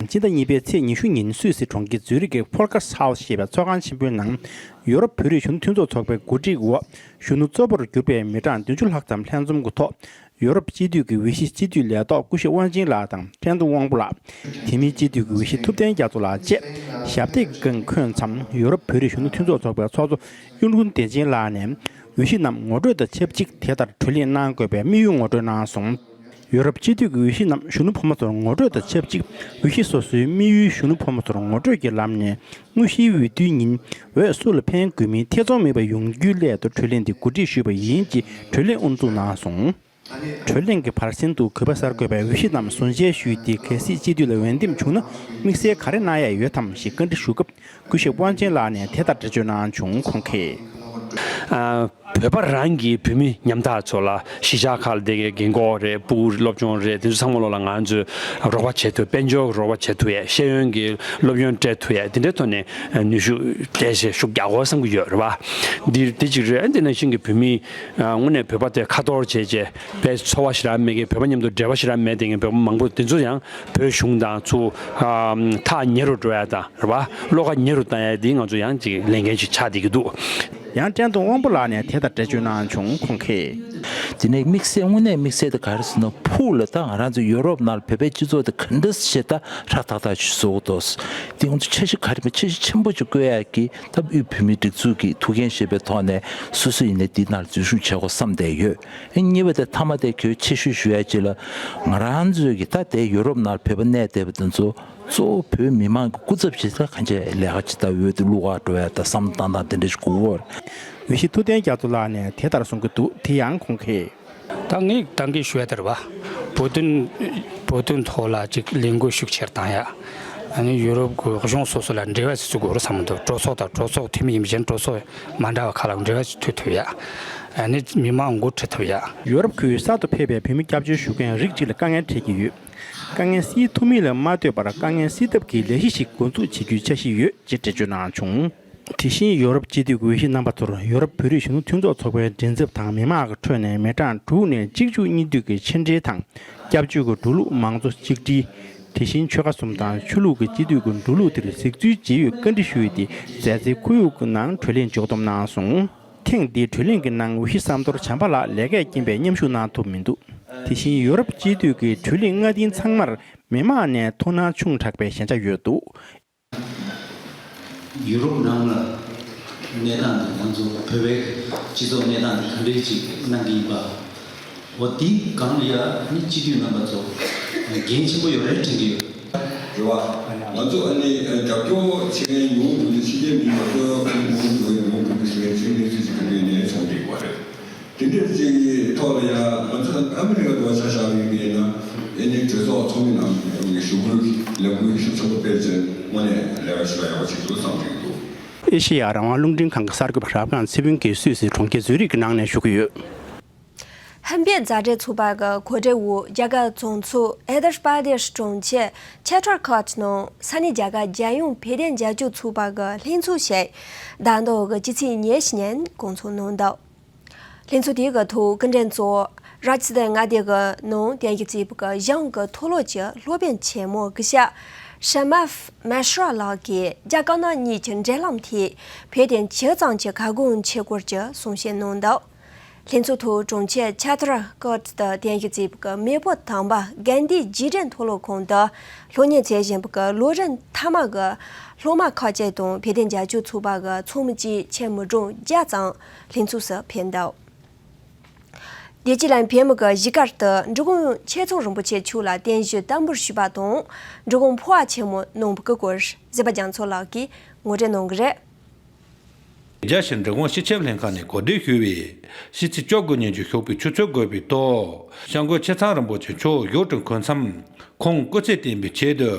སྤྱི་ཟླ་གཉིས་པའི་ཚེས་ཉི་ཤུ་ཉིན་སུད་སི་གྲོང་ཁྱེར་ཛུ་རིག་གི་ཕོལ་ཀར་ཧའུ་སི་ཞེས་པའི་ཚོགས་ཁང་ཆེན་པོའི་ནང་། ཡོ་རོབ་བོད་རིགས་གཞོན་ནུ་མཐུན་ཚོགས་ཚོགས་པའི་གོ་སྒྲིག་འོག་གཞོན་ནུ་གཙོ་བོར་གྱུར་པའི་མི་གྲངས་བདུན་ཅུ་ལྷག་ཙམ་ལྷན་འཛོམས་ཀྱི་ཐོག་ཡོ་རོབ་སྤྱི་འཐུས་ཀྱི་འོས་གཞི་སྤྱི་འཐུས་ལས་ཐོག་སྐུ་ཞབས་དབང་ཆེན་ལགས་དང་ཕྲན་ཏུ་དབང་པོ་ལགས། དེ་མིན་སྤྱི་འཐུས་ཀྱི་འོས་གཞི་ཐུབ་བསྟན་རྒྱ་མཚོ་ལགས་བཅས་ཞབས་སྟེགས་ཀྱི་སྒང་འཁོད་མཚམས། ཡོ་རོབ་བོད་རིགས་གཞོན་ནུ་མཐུན་ཚོགས་ཚོགས་པའི་ཚོགས་གཙོ་གཡུང་དྲུང་བདེ་ཆེན་ལགས་ནས་འོས་གཞི་རྣམས་ངོ་སྤྲོད་དང་ཆབས་ཅིག་དེ་ལྟར་གྲོས་གླེང་གནང་དགོས་པའི་དམིགས་ཡུལ་ངོ་སྤྲོད་གནང་སོང་། ཡོ་རོབ་སྤྱི་འཐུས་ཀྱི་འོས་གཞི་རྣམས་གཞོན་ནུ་ཕོ་མོ་ཚོར་ངོ་སྤྲོད་དང་ཆབས་ཅིག་འོས་གཞི་སོ་སོའི་དམིགས་ཡུལ་གཞོན་ནུ་ཕོ་མོ་ཚོར་ངོ་སྤྲོད་ཀྱི་ལམ་ནས་དངོས་གཞིའི་འོས་བསྡུའི་ཉིན་འོས་སུ་ལ་ཕན་དགོས་མིན་ཐེ་ཚོམ་མེད་པར་ཡོང་རྒྱུའི་སླད་དུ་གྲོས་གླེང་འདི་གོ་སྒྲིག་ཞུས་པ་ཡིན་ཞེས་གྲོས་གླེང་དབུ་འཛུགས་གནང་སོང་། གྲོས་གླེང་གི་བར་གསེང་དུ་གུས་པ་གསར་འགོད་པས་འོས་གཞི་རྣམས་ཟུར་མཇལ་ཞུས་ཏེ། གལ་སྲིད་སྤྱི་འཐུས་ལ་འོས་འདེམས་བྱུང་ན་དམིགས་བསལ་ག་རེ་གནང་ཡ་ཡོད་དམ་ཞེས་བཀའ་འདྲི་ཞུ་སྐབས། སྐུ་ཞབས་དབང་ཆེན་ལགས་ནས་དེ་ལྟར་འགྲེལ་བརྗོད་གནང་བྱུང་། ཁོང་གིས། ཨ། བོད་པ་རང་གི་བོད་མི་ཉམ་ཐག་ཚོ་ལ་གཞིས་ཆགས་ཁག་ལ་བསྡད་མཁན་རྒན་གོག་རེད། སྤུ་གུ་སློབ་སྦྱོང་རེད། དེ་ཚོ་ཚང་མ་ལོ་ལ་ང་ཚོས་རོགས་པ་བྱེད་ཐུབ། དཔལ་འབྱོར་རོགས་པ་བྱེད་ཐུབ་ཡས། ཤེས་ཡོན་གྱི་སློབ་ཡོན་སྤྲད་ཐུབ་ཡས། དེ་འདྲའི་ཐོག་ནས་ནུས་ཤུགས་སྤྲད་བྱས་ཤུགས་རྒྱག་དགོས་བསམ་གྱི་ཡོད་རེད་བ། འདི་འདི་གཅིག་རེད། དེ་ནང་བཞིན་གྱི་བོད་མི་དངོས་གནས་བོད་པ་དེ་ཁ་ཐོར་བྱས་བྱས་པའི་འཚོ་བ་ཞེ་དྲག་མེད་མཁན། བོད་པ་མཉམ་དུ་འབྲེལ་བ་ཞེ་དྲག་མེད་བསྡད་མཁན་བོད་པ་མང་པོ་དེ་ཚོ་ཡང་བོད་གཞུང་དང་ཚུར་ཐག་ཉེ་རུ་འགྲོ་ཡ་དང་རེད་བ། བློ་ཁ་ཉེ་རུ་བཏང་ཡ་འདི་ང་ཚོ་ཡང་ཅིག་ལས་འགན་ཅིག་ཆགས་བསྡད་ཀྱི་འདུག། ཡང་ཕྲན་ཏུ་དབང་པོ་ལགས་ནས་དེ་ལྟར་འགྲེལ་བརྗོད་གནང་བྱུང་། ཁོང་གིས། དེ་ནས་དམིགས་བསལ་དངོས་གནས་དམིགས་བསལ་དེ་ག་རེ་ཟེར་ན། ཕུགས་ལ་ད་ང་རང་ཚོ་ཡོ་རོབ་ནང་ལ་བོད་པའི་སྤྱི་ཚོགས་དེ་ག་འདྲ་ཞིག་ད་ཧྲ་ཐག་ཐག་ཞིག་བཟོ་དགོས་འདུག། དེ་ང་ཚོ་འཆར་གཞི་ག་རེ་མེད། འཆར་གཞི་ཆེན་པོ་ཅིག་བཀོད་ཡག་གི་ད་དབུས་བོད་མིའི་སྒྲིག་འཛུགས་ཀྱི་ཐུགས་འགན་བཞེས་པའི་ཐོག་ནས་སོ་སོ་ཡིན་ནའི་འདི་ནང་ལ་འཛུལ་ཞུགས་བྱེད་དགོས་བསམ་བསྡད་ཡོད། ཨ། གཉིས་པ་དེ་མཐའ་མ་དེ་གལ་ཆེ་ཤོས་ཞུ་ཡ་ཅིག་ལ། ང་རང་ཚོའི་གི་ད་དེ་ཡོ་རོབ་ནང་ལ་བོད་པ་གནས་བསྡད་པ་དེ་ཚོ་གཙོ་བོ་བོད་མི་མང་གི་སྐུ་ཚབ་ཅིག་ད་གང་ཅི་ལས་ཀ་ཅིག་ད་འོས་བསྡུ་བླུག་ག་འགྲོ་ཡ་ད་བསམ་བློ་བཏང་སྟངས་དེ་འདྲ་ཞིག་དགོས་ཀྱི་ཡོད་རེད། འོས་གཞི་ཐུབ་བསྟན་རྒྱ་མཚོ་ལགས་ནས་དེ་ལྟར་གསུང་གི་འདུག། དེ་ཡང་ཁོང་གིས། ད་ངས་ད་གིན་ཞུ་ཡ་དེ་རེད་བ། བོད་དོན་བོད་དོན་ཐོག་ལ་ཅིག་ལས་འགུལ་ཤུགས་ཆེར་བཏང་ཡ། ཨ་ནི་ཡུ་རོབ་ཀྱི་གཞུང་སོ་སོ་ལ་འབྲེལ་བ་ཞིག་བཙུགས་དགོས་རེད་བསམ་གྱི་འདུག། གྲོས་ཚོགས་དང་གྲོས་ཚོགས་འཐུས་མི་ཡིན་པ་བཞིན་གྲོས་ཚོགས་མ་འདྲ་བ་ཁག་ལ་འབྲེལ་བ་ཞིག་མཐུད་ཐུབ་ཡ། ཨ་ནི་མི་མང་འགོ་ཁྲིད་ཐུབ་ཡ། ཡོ་རོབ་ཁུལ་གསར་དུ་ཕེབས་པའི་བོད་མི་སྐྱབས་བཅོལ་ཞུ་མཁན་རིགས་གཅིག་ལ་དཀའ་ངལ་འཕྲད་ཀྱི་ཡོད། དཀའ་ངལ་སེལ་ཐུབ་མིན་ལ་མ་ལྟོས་པར་དཀའ་ངལ་སེལ་ཐབས་ཀྱི་ལས་གཞི་ཞིག་འགོ་འཛུགས་བྱེད་རྒྱུའི་འཆར་གཞི་ཡོད་ཅེས་འགྲེལ་བརྗོད་གནང་བྱུང་། དེ་བཞིན་ཡོ་རོབ་སྤྱི་འཐུས་ཀྱི་འོས་གཞི་རྣམ་པ་ཚོར་ཡོ་རོབ་བོད་རིགས་གཞོན་ནུ་མཐུན་ཚོགས་ཚོགས་པའི་མགྲིན་ཚབ་དང་མི་མང་གི་ཁྲོད་ནས་མི་གྲངས་དྲུག་ནས་གཅིག་བཅུ་གཉིས་མཐུད་ཀྱི་ཕྱི་འབྲེལ་དང་སྐྱབས་བཅོལ་གྱི་འགྲོ་ལུགས་མང་གཙོ་གཅིག་སྒྲིལ། དེ་བཞིན་ཆོལ་ཁ་གསུམ་དང་ཆོས་ལུགས་ཀྱི་སྤྱི་འཐུས་ཀྱི་འགྲོ་ལུགས་དེར་གཟིགས་ཚུལ་ཇི་ཡོད་བཀའ་འདྲི་ཞུས་ཏེ། མཛད་སའི་ཁོར་ཡུག་གི་ནང་གྲོས་གླེང་མཇུག་བསྡོམས་གནང་སོང་། ཐེངས་འདིའི་གྲོས་གླེང་གི་ནང་འོས་གཞི་ཟམ་གདོང་བྱམས་པ་ལགས་ལས་ཀའི་རྐྱེན་པས་མཉམ་ཞུགས་གནང་ཐུབ་མི་འདུག། དེ་བཞིན་ཡོ་རོབ་སྤྱི་འཐུས་ཀྱི་གྲོས་གླེང་སྔ་རྟིང་ཚང་མར་མི་མང་ནས་ཐུགས་སྣང་ཆུང་དྲགས་པའི་ཞན་ཆ་ཡོད་འདུག། ཡུ་རོབ་ནང་ལ་གནས་སྟངས་དེ་ང་ཚོ་བོད་པའི་སྤྱི་ཚོགས་གནས་སྟངས་དེ་ག་འདྲའི་ཅིག་གནང་གི་ཡིན་པ། འོ་དེའི་སྒང་ལ་ཡ་མི་སྤྱི་འཐུས་རྣམ་པ་ཚོ་འགན་ཆེན་པོ་ཡོད་རེད་དྲན་གྱི་ཡོད། རེད་བ། ང་ཚོ་ཨ་ནི་རྒྱབ་སྐྱོར་བྱེད་མཁན་ཉུང་དུས་ནས་ཕྱི་རྒྱལ་མི་མང་པོ་ཉུང་དུས་ཉུང་དུས་ཟེར་མཁན་ཚོའི་གནས་ཚུལ་ཞིག་གི་ངོས་ནས་བྱུང་བསྡད་ཡོད་རེད། དེ་འདྲ་ཅིག་གི་ཐོག་ལ་ཡང་ང་ཚོ་ཨ་མི་རི་ཀ་འགྲོ་ཆ་བཞག་པ་ཡིན་ན་ཨེ་ནི་གྲོས་ཚོགས་ཚོགས་མི་རྣམས་ཀྱི་ཞུ་སྐུལ་ལས་འགུལ་ཤུགས་ཆེན་པོ་སྤེལ་ཚེ་དངོས་གནས་ལས་ཀ་ཞེ་དྲག་ཡག་པོ་བྱེད་ཐུབ་བསམ་གྱི་འདུག། ཨེ་ཤེ་ཡ་རང་དབང་རླུང་འཕྲིན་ཁང་གི་གསར་འགོད་པ་རབ་སྒང་ཚེ་ཕུན་གྱིས་སུད་སིའི་གྲོང་ཁྱེར་ཛུ་རིག་གི་ནང་ནས་ཞུ་གི་ཡོད། ཧན་པེ་མཛའ་འབྲེལ་ཚོགས་པ་གི་གོ་སྒྲིག་འོག་རྒྱ་གར་བཙོན་ཚོགས་ཨེ་དར་པ་དེ་ཤི་གྲོང་ཁྱེར་ཆེ་ཐར་ཁོ་ཊ་ནང་ས་གནས་རྒྱ་གར་རྒྱལ་ཡོངས་བོད་དོན་རྒྱབ་སྐྱོར་ཚོགས་པ་གི་ལྷན་ཚོགས་ཤིག་ཟླ་འདི་གི་སྤྱི་ཚེས་ཉེར་བཞི་ཉིན་སྐོང་ཚོགས་གནང་འདུག། ལྷན་ཚོགས་དེ་གི་ཐོག་སྐུ་མགྲོན་གཙོ་བོ་རཱ་ཇི་སི་ཐན་མངའ་སྡེ་གི་ནང་རྟེན་གཞི་བྱས་པའི་གི་གཞུང་གི་མཐོ་སློབ་ཀྱི་སློབ་དཔོན་ཆེན་མོ་སྐུ་ཞབས་ཤ་མ་མེ་ཤྲ་ལགས་ཀྱིས་རྒྱ་དཀར་ནག་གཉིས་ཀྱི་འབྲེལ་ལམ་ཐད་བོད་དོན་ཇི་ཙམ་གྱི་ཁ་སྐོང་བྱེད་དགོས་ཀྱི་གསུང་བཤད་གནང་འདུག། ལྷན་ཚོགས་ཐོག་གྲོང་ཁྱེར་ཆེ་ཐར་ཀོ་ཊ་དུ་རྟེན་གཞི་བྱས་པའི་གི་མེས་པོ་དམ་པ་དགའ་ལྡན་རྗེས་དྲན་མཐོ་སློབ་ཁང་དུ་སློབ་གཉེར་བྱེད་བཞིན་པའི་གི་ལོ་རིམ་མཐའ་མ་གི་སློབ་མ་ཁག་ཅིག་དང་བོད་དོན་རྒྱབ་སྐྱོར་ཚོགས་པ་གི་ཚོགས་མི་བཅས་ཁྱོན་མི་གྲངས་བརྒྱ་ཙམ་ལྷན་ཚོགས་སུ་ཕེབས་འདུག། དེ་རྗེས་ལ་བོད་མི་གི་གཞིས་སྒར་དུ་འབྲི་གུང་ཆོས་ཚོགས་རིན་པོ་ཆེ་མཆོག་ལ་རྟེན་གཞི་བསྟར་འབུལ་ཞུས་པ་དང་འབྲི་གུང་འཕོ་བ་ཆེན་མོ་གནང་བའི་སྐོར་གཟིགས་པ་རྒྱ་མཚོ་ལགས་ཀྱིས་ངོ་སྤྲོད་གནང་གི་རེད། རྒྱལ་སྤྱིའི་འབྲི་གུང་སྤྱི་ཁྱབ་ལྷན་ཁང་ནས་གོ་སྒྲིག་ཞུས་པའི་ཕྱི་ཚེས་བཅུ་དགུ་ཉིན་གྱི་ཞོགས་པའི་ཆུ་ཚོད་དགུ་པའི་ཐོག་སྐྱབས་མགོན་ཆེ་ཚང་རིན་པོ་ཆེ་མཆོག་བཞུགས་གྲལ་འཁོད་མཚམས་ཁོང་སྐུ་ཚེ་བརྟན་པའི་ཆེད་དུ་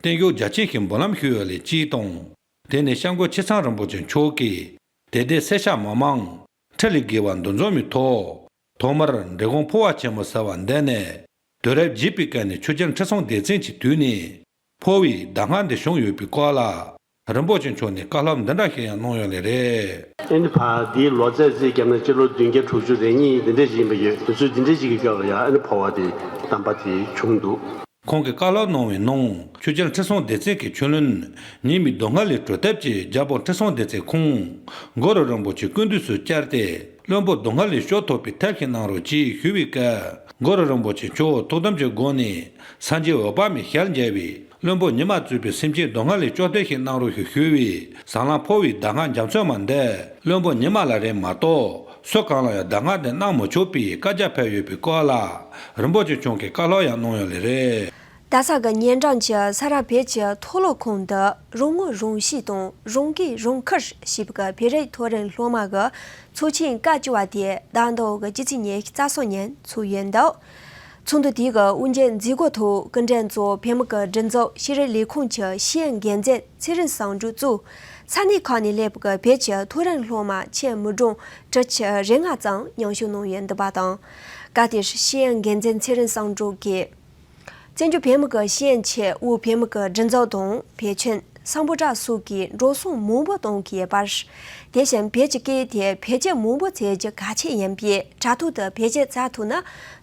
རྟེན་སྐྱོང་རྒྱ་ཆེན་ཞིག་འབུལ་ལམ་ཞུས་ཡོད་ལེ་གཅིག་དང་། དེ་ནས་སྐྱབས་མགོན་ཆེ་ཚང་རིན་པོ་ཆེ་མཆོག་གིས་དད་ལྡན་སེར་སྐྱ་མི་མང་ཁྲི་ལས་བརྒལ་བ་འདུ་འཛོམས་ཀྱི་ཐོག་ཐོག་མར་འབྲི་གུང་འཕོ་བ་ཆེན་མོ་ཟེར་བ་འདི་ནས་དུས་རབས་བརྒྱད་པའི་སྐབས་ནས་ཆོས་རྒྱལ་ཁྲི་སྲོང་ལྡེ་བཙན་གྱི་དུས་ནས་འཕོ་བའི་གདམས་ངག་འདི་བྱུང་ཡོད་པའི་སྐོར་ལ་རིན་པོ་ཆེ་མཆོག་ནས་བཀའ་སློབ་འདི་འདྲ་ཞིག་ཡང་གནང་ཡོད་ལེ་རེད། ཨེ་ནི་ཕར་འདིའི་ལོ་ཚད་རྩིས་བརྒྱབ་ན་སྤྱི་ལོ་བདུན་བརྒྱ་དྲུག་ཅུ་རེ་གཉིས་འདི་འདྲ་ཞིག་ཡིན་པ་ཡོད། དུས་ཚོད་འདི་འདྲ་ཞིག་གི་སྐབས་ལ་ཡང་ཨེ་ནི་འཕོ་བ་དེ་གདམས་པ་དེ་བྱུང་འདུག། ཁོང་གིས་བཀའ་སློབ་གནང་བའི་ནང་ཆོས་རྒྱལ་ཁྲི་སྲོང་ལྡེ་བཙན་གྱི་ཆོས་བློན་ཉི་མའི་སྡུག་བསྔལ་ལས་གྲོལ་ཐབས་ཀྱི་རྒྱལ་པོ་ཁྲི་སྲོང་ལྡེ་བཙན་ཁོང་གུ་རུ་རིན་པོ་ཆེ་སྐུ་མདུན་དུ་བཅར་ཏེ་བློན་པོ་སྡུག་བསྔལ་ལས་སྐྱོབ་ཐུབ་པའི་ཐབས་ཤིག་གནང་རོགས་ཅེས་ཞུས་པའི་སྐབས་གུ་རུ་རིན་པོ་ཆེ་མཆོག་ཐུགས་དམ་གྱི་སྒོ་ནས་སངས་རྒྱས་འོད་དཔག་མེད་ཞལ་མཇལ་བས་བློན་པོ་ཉི་མ་གཙོས་པའི་སེམས་ཅན་སྡུག་བསྔལ་ལས་སྐྱོབ་ཐབས་ཤིག་གནང་རོགས་ཞེས་ཞུས་པས་ཟབ་ལམ་འཕོ་བའི་གདམས་ངག་རྒྱ་མཚོ་མ་འདི་བློན་པོ་ཉི་མ་ལ་རེད་མ་གཏོགས། སུ་གང་ལ་ཡང་གདམས་ངག་འདི་གནང་མི་ཆོག་པའི་བཀའ་རྒྱ་ཕེབས་ཡོད་པའི་སྐོར་ལ་རིན་པོ་ཆེ་མཆོག་གིས་བཀའ་སློབ་ཡང་གནང་ཡོད་ལེ་རེད། རྡ་ས་གི་ཉེ་འགྲམ་གྱི་ས་རཱ་བོད་ཀྱི་མཐོ་སློབ་ཁང་དུ་རང་ངོ་རང་གཤིས་དང་རང་སྐད་རང་ཁུར་ཞེས་པའི་བོད་རིགས་མཐོ་རིམ་སློབ་མ་གི་ཚོགས་ཆེན་བཀའ་བཅུ་པ་དེ་ཟླ་འདིའི་གི་སྤྱི་ཚེས་ཉི་ཤུ་རྩ་གསུམ་ཉིན་ཚོགས་ཡོད་འདུག། ཚོགས་འདུ་དེའི་གི་དབུ་འབྱེད་མཛད་སྒོའི་ཐོག་སྐུ་མགྲོན་གཙོ་བོ་བོད་མི་གི་སྒྲིག་འཛུགས་ཤེས་རིག་ལས་ཁུངས་ཀྱི་ཤེས་ཡོན་འགན་འཛིན་ཚེ་རིང་བསམ་གྲུབ་གཙོས་ས་གནས་ཁག་ནས་སླེབས་པའི་བོད་ཀྱི་མཐོ་རིམ་སློབ་མ་ཁྱོན་མི་གྲངས་ཁྲི་ཆིག་རེ་ལྔ་ཙམ་མཉམ་ཞུགས་གནང་ཡོད་འདུག་པ་དང་། སྐབས་དེར་ཤེས་ཡོན་འགན་འཛིན་ཚེ་རིང་བསམ་གྲུབ་ཀྱིས། བཙན་བྱོལ་བོད་མི་གི་ཤེས་ཡོན་ཆེད་དབུས་བོད་མི་གི་སྒྲིག་འཛུགས་དང་བོད་ཁྱིམ་སམ་བྷོ་ཊ་སོགས་ཀྱིས་འགྲོ་སོང་མང་པོ་གཏོང་གི་ཡོད་པ། དེ་བཞིན་བོད་ཀྱི་སྐད་དེ་བེད་སྤྱོད་མང་པོ་བྱེད་རྒྱུ་གལ་ཆེ་ཡིན་པས་དྲ་ཐོག་ཏུ་བེད་སྤྱོད་བྱ་ཐུབ་ན་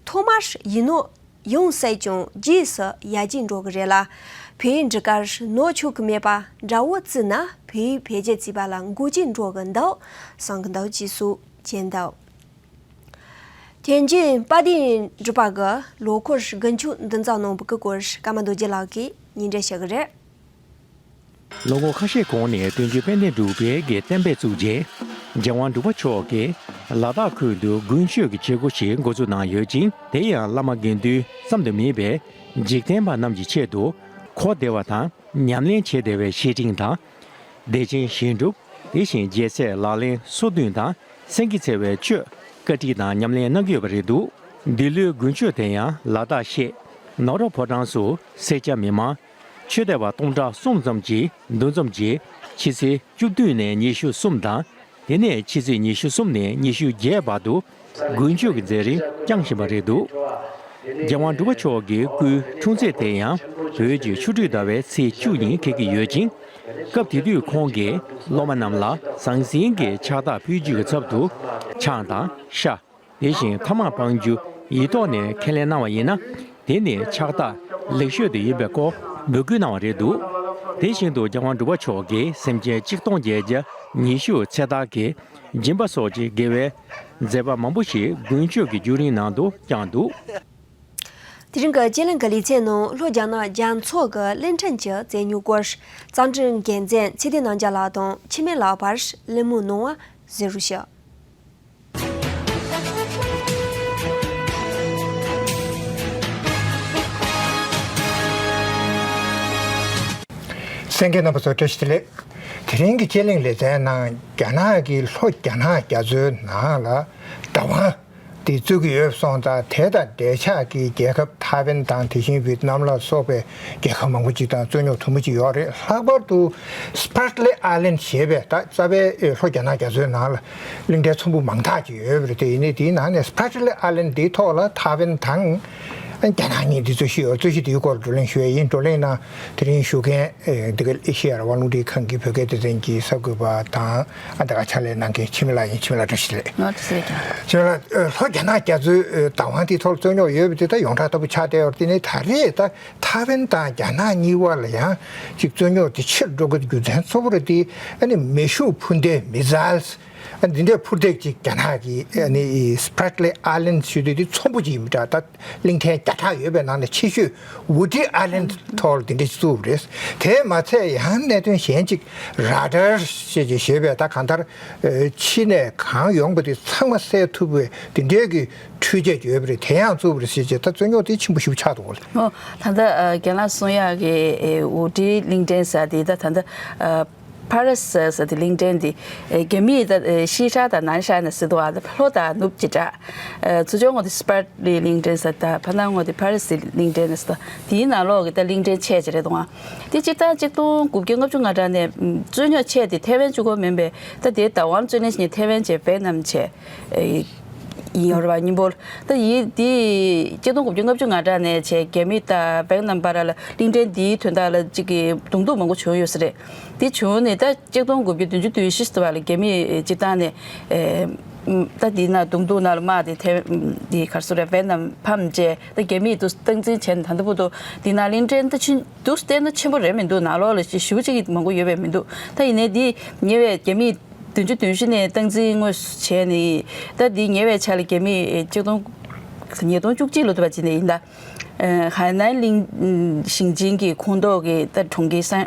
ཐོག་མར་ཡིག་ནོར་ཡོང་སྲིད་ཀྱང་རྗེས་སུ་ཡར་རྒྱས་འགྲོ་གི་རེད་ལ། བོད་ཡིག་འབྲི་ཁར་ནོར་ཆོག་གི་མེད་པ་འདྲ་བོ་བརྩིས་ན་བོད་ཡིག་བེད་སྤྱོད་བྱེད་པ་ལ་འགོག་རྐྱེན་འགྲོ་གི་འདུག་བསམ་གི་འདུག་ཅེས་སོགས་བརྗོད་འདུག། དེ་རྗེས་དཔལ་ལྡན་འབྲུག་པ་གི་ལོ་འཁོར་དགུན་ཆོས་འདུ་འཛོམས་གནང་བའི་སྐོར་ཀརྨ་རྡོ་རྗེ་ལགས་ཀྱིས་སྙན་སྒྲོན་ཞུ་གི་རེད། ལོ་ངོ་ཁ་ཤས་གོང་ནས་བསྟན་ཆོས་དཔལ་ལྡན་འབྲུག་པའི་གི་བསྟན་པའི་གཙུག་རྒྱན་རྒྱལ་དབང་འབྲུག་པ་མཆོག་གིས་ལ་དྭགས་ཁུལ་དུ་དགུན་ཆོས་ཀྱི་བྱེད་སྒོ་ཞིག་འགོ་འཛུགས་གནང་ཡོད་ཅིང་། དེ་ཡང་བླ་མ་དགེ་འདུན་བསམ་དུ་མེད་པའི་འཇིག་རྟེན་པ་རྣམས་ཀྱི་ཆེད་དུ་གོ་བདེ་བ་དང་ཉམས་ལེན་བྱེད་བདེ་བའི་བཤེས་སྤྲིང་དང་། བདེ་ཆེན་བཤད་སྒྲུབ། དེ་བཞིན་རྒྱལ་སྲས་ལག་ལེན་སོ་བདུན་དང་སེང་གེ་འཚལ་བའི་ཆོས་བཀའ་ཁྲིད་དང་ཉམས་ལེན་གནང་གི་ཡོད་པ་རེད་འདུག། འདི་ལོའི་དགུན་ཆོས་དེ་ཡང་ལ་དྭགས་གཤེད་ནགས་ར་ཕོ་བྲང་སོགས་སེར་སྐྱ་མི་མང་ཆོས་དད་པ་སྟོང་ཕྲག་གསུམ་ཙམ་གྱིས་འདུ་འཛོམས་ཀྱིས་ཕྱི་ཚེས་བཅུ་བདུན་ནས་ཉི་ཤུ་གསུམ་དང་། དེ་ནས་ཕྱི་ཚེས་ཉི་ཤུ་གསུམ་ནས་ཉི་ཤུ་བརྒྱད་བར་དུ་དགུན་ཆོས་ཀྱི་མཛད་རིམ་བསྐྱངས་བཞིན་པ་རེད་འདུག། རྒྱལ་དབང་འབྲུག་པ་མཆོག་གི་སྐུའི་འཁྲུངས་ཚེས་དེ་ཡང་བོད་ཀྱི་ཆོ་འཕྲུལ་ཟླ་བའི་ཚེས་བཅུ་ཉིན་འཁེལ་གྱི་ཡོད་ཅིང་། སྐབས་དེ་དུས་ཁོང་གིས་སློབ་མ་རྣམས་ལ་ཟང་ཟིང་གི་ཕྱག་རྟགས་ཕུལ་རྒྱུའི་ཚབ་ཏུ་ཆང་དང་ཤ། དེ་བཞིན་ཐ་མག་སྤང་རྒྱུ་ཡིག་ཐོག་ནས་ཁས་ལེན་གནང་བ་ཡིན་ན། དེ་ནི་ཕྱག་རྟགས་ལེགས་ཤོས་དེ་ཡིན་པའི་སྐོར་འབོད་སྐུལ་གནང་བ་རེད་འདུག། དེ་བཞིན་དུ་རྒྱལ་དབང་འབྲུག་པ་མཆོག་གིས་སེམས་ཅན་ཆིག་སྟོང་བརྒྱད་བརྒྱ་ཉི་ཤུ་ཚེ་ཐར་གྱི་སྦྱིན་པ་སོགས་ཀྱི་དགེ་བའི་མཛད་པ་མང་པོ་ཞིག་དགུན་ཆོས་ཀྱི་བརྒྱུད་རིམ་ནང་དུ་བསྐྱངས་འདུག། དེ་རིང་གི་སྤྱི་གླིང་གི་ལེ་ཚན་ནང་ལྷོ་རྒྱ་ནག་རྒྱ་མཚོ་གི་གླིང་ཕྲན་གྱི་མཛེས་ཉོ་སྐོར་རྩོམ་སྒྲིག་འགན་འཛིན་ཚེ་བརྟན་རྣམ་རྒྱལ་ལགས་དང་འཆི་མེད་ལགས་བར་གླེང་མོལ་གནང་བ་གཟིགས་རོགས་ཞུ། གསན་མཁན་རྣམ་པ་ཚོ་བཀྲ་ཤིས་བདེ་ལེགས། དེ་རིང་གི་དཔྱད་གླེང་ལེ་ཚན་ནང་རྒྱ་ནག་གིས་ལྷོ་རྒྱ་ནག་རྒྱ་མཚོའི་ནང་ལ་བདག་དབང་དེ་རྩོད་ཀྱི་ཡོད་སོང་ཙང་། དེ་དང་འབྲེལ་ཆགས་ཀྱི་རྒྱལ་ཁབ་ཐའེ་ཝན་དང་དེ་བཞིན་ཝི་ཏི་ནམ་ལ་སོགས་པའི་རྒྱལ་ཁབ་མང་པོ་ཅིག་དང་རྩོད་རྙོག་དུམ་བུ་ཅིག་ཡོད་རེད། ལྷག་པར་དུ་Spratly Island ཞེས་པའི་ད་རྩ་བའི་ལྷོ་རྒྱ་ནག་རྒྱ་མཚོའི་ནང་ལ་གླིང་ཕྲན་ཚོམ་བུ་མང་དག་ཅིག་ཡོད་པ་རེད། དེ་ཡིན་ནའི་དེའི་ནང་ནས་Spratly Island འདིའི་ཐོག་ལ་ཐའེ་ཝན་དང་རྒྱ་ནག་གཉིས་འདི་རྩོད་གཞི་ཡོད། རྩོད་གཞི་དེའི་སྐོར་བགྲོ་གླེང་ཞུ་ཡས་ཡིན། བགྲོ་གླེང་ནང་དེ་རིང་ཞུགས་མཁན་འདི་ག་ཨེ་ཤེ་ཡ་རང་དབང་རླུང་འཕྲིན་ཁང་གི་བོད་སྐད་སྡེ་ཚན་གྱི་གསར་འགོད་པ་དང་། ཨ་འདི་ག་ཕྱག་ལས་གནང་མཁན་འཆི་མེད་ལགས་ཡིན། འཆི་མེད་ལགས་བཀྲ་ཤིས་བདེ་ལེགས། ང་བཀྲ་ཤིས་བདེ་ལེགས། འཆི་མེད་ལགས། ལྷོ་རྒྱ་ནག་རྒྱ་མཚོའི་བདག་དབང་དེའི་ཐོག་རྩོད་རྙོག་ཡོད་པ་དེ་ད་ཡོངས་གྲགས་ལྟ་བུ་ཆགས་བསྡད་ཡོད་རེད། དེ་ནས་ད་རེས་ད་ཐའེ་ཝན་དང་རྒྱ་ནག་གཉིས་བར་ལ་ཡང་ཅིག་རྩོད་རྙོག་དེ་ཆེར་འགྲོ་དགོས་རྒྱུ་མཚན་གཙོ་བོ་རེད་དེ། ཨ་ནི་མེ་ཤུགས་འཕུར་མདེལ་མི་སི་ལས། ཨ་འདི་འདྲའི་འཕུར་མདེལ་ཅིག་རྒྱ་ནག་གིས་ཨ་ནི་Spratly Island ཞུ་དུས་དེ་ཚོམ་བུ་ཅིག་ཡིན་པ་འདྲ། ད་གླིང་ཕྲན་བརྒྱ་ཕྲག་ཡོད་པའི་ནང་ནས་ཆེ་ཤོས་Woody Island ཐོག་ལ་དེ་འདྲ་ཞིག་བཙུགས་པ་རེད། དེས་མ་ཚད་ཡང་གནད་དོན་གཞན་ཅིག་Radar ཞེས་ཅིག་ཞེས་པའི་ད་གང་ལྟར་ཕྱི་ནས་གང་ཡོང་པ་དེ་ཚང་མ་གསལ་ཐུབ་པའི་དེ་འདྲའི་གི་འཕྲུལ་ཆས་ཡོད་པ་རེད། དེ་ཡང་བཙུགས་པ་རེད་ཟེར་བྱས། ད་རྩོད་རྙོག་དེ་ཆེན་པོ་ཞེ་པོ་ཆགས་འདུག་གོ། ཨོ། ད་ལྟ་ཨ་རྒན་ལགས་གསུང་ཡག་གི་ཨེ་Woody གླིང་ཕྲན་ཟེར་དེ་ད་ད་ལྟ་ཨ་Paris ཟེར་དེ་གླིང་ཕྲན་དེ་ཨེ་རྒྱ་མིས་ད་ཨེ་ཤི་ཧྲ་དང་ནན་ཧྲ་ནས་ཟེར་འདུག་ཨ། ད་ལྷོ་དང་ནུབ་ཀྱི་འདྲ། ཨེ་ཚུར་ཕྱོགས་ངོས་དེ་Spratly གླིང་ཕྲན་ཟེར། ད་ཕར་ནང་ངོས་དེ་Paris གླིང་ཕྲན་ཟེར། ད་དེའི་ནང་ལོགས་ཀྱི་ད་གླིང་ཕྲན་ཆེ་ཆེ་རེད་འདུག་ཨ། དེ་སྤྱིར་བཏང་གཅིག་སྟོང་དགུ་བརྒྱ་ལྔ་བཅུ་ང་གྲངས་ནས་ཨམ་རྩོད་རྙོག་ཆེ་དེ་ཐའེ་ཝན་གཅིག་པོ་མིན་པས། ད་དེའི་བདག་དབང་རྩོད་ལེན་བྱེད་མཁན་ཐའེ་ཝན་བྱས་ཝེ་ནམ་བྱས། ཨེ་ཡིན་ཡོད་རེད་པ། གཉིས་པོ། ད་ཡིན་དེ་གཅིག་སྟོང་དགུ་བརྒྱ་ལྔ་བཅུ་ང་གྲངས་ནས་བྱས་རྒྱ་མི་དང་ཝེ་ནམ་བར་ལ་གླིང་ཕྲན་འདིའི་དོན་དག་ལ་གཅིག་གི་གདོང་ཐུག་མང་པོ་བྱུང་ཡོད་ས་རེད། དེ་བྱུང་ནས་ད་གཅིག་སྟོང་དགུ་བརྒྱ་བདུན་ཅུ་དོན་བཞི་ཙམ་པ་ལ་རྒྱ་མི་སྤྱིར་བཏང་ནས་ཨེ་ད་དེ་ན་གདོང་ཐུག་ནང་ལ་དམག་དེ་ཐེ་དེ་གར་སོ་རེད། ཝེ་ནམ་ཕམ་བྱས། ད་རྒྱ་མིས་དུ་སྟངས་འཛིན་བྱས་ནས་ད་ལྟ་བར་དུ་དེ་ན་གླིང་ཕྲན་ད་ཕྱིན་དུ་བལྟས་ན་ཆེན་པོ་རེད་མི་འདུག། ནང་ལོགས་ལ་ཞེ་པོ་ཅིག་མང་པོ་ཡོད་པ་མི་འདུག། ད་ཡིན་ནའི་དེ་ཉེ་བའི་རྒྱ་མིས་བདུན་ཅུ་དོན་བཞི་ནས་སྟངས་འཛིན་དངོས་སུ་བྱས་ནས། ད་འདི་ཉེ་བའི་ཆར་ལ་རྒྱ་མིས་ཆིག་སྟོང་ཉིས་སྟོང་བཅུ་གཅིག་ལོ་དུ་བ་ཅིག་ནས་ཡིན་ད། ཧའེ་ནན་གླིང་ཞིང་ཆེན་གྱི་ཁོངས་གཏོགས་ཀྱི་ད་གྲོང་ཁྱེར་སན་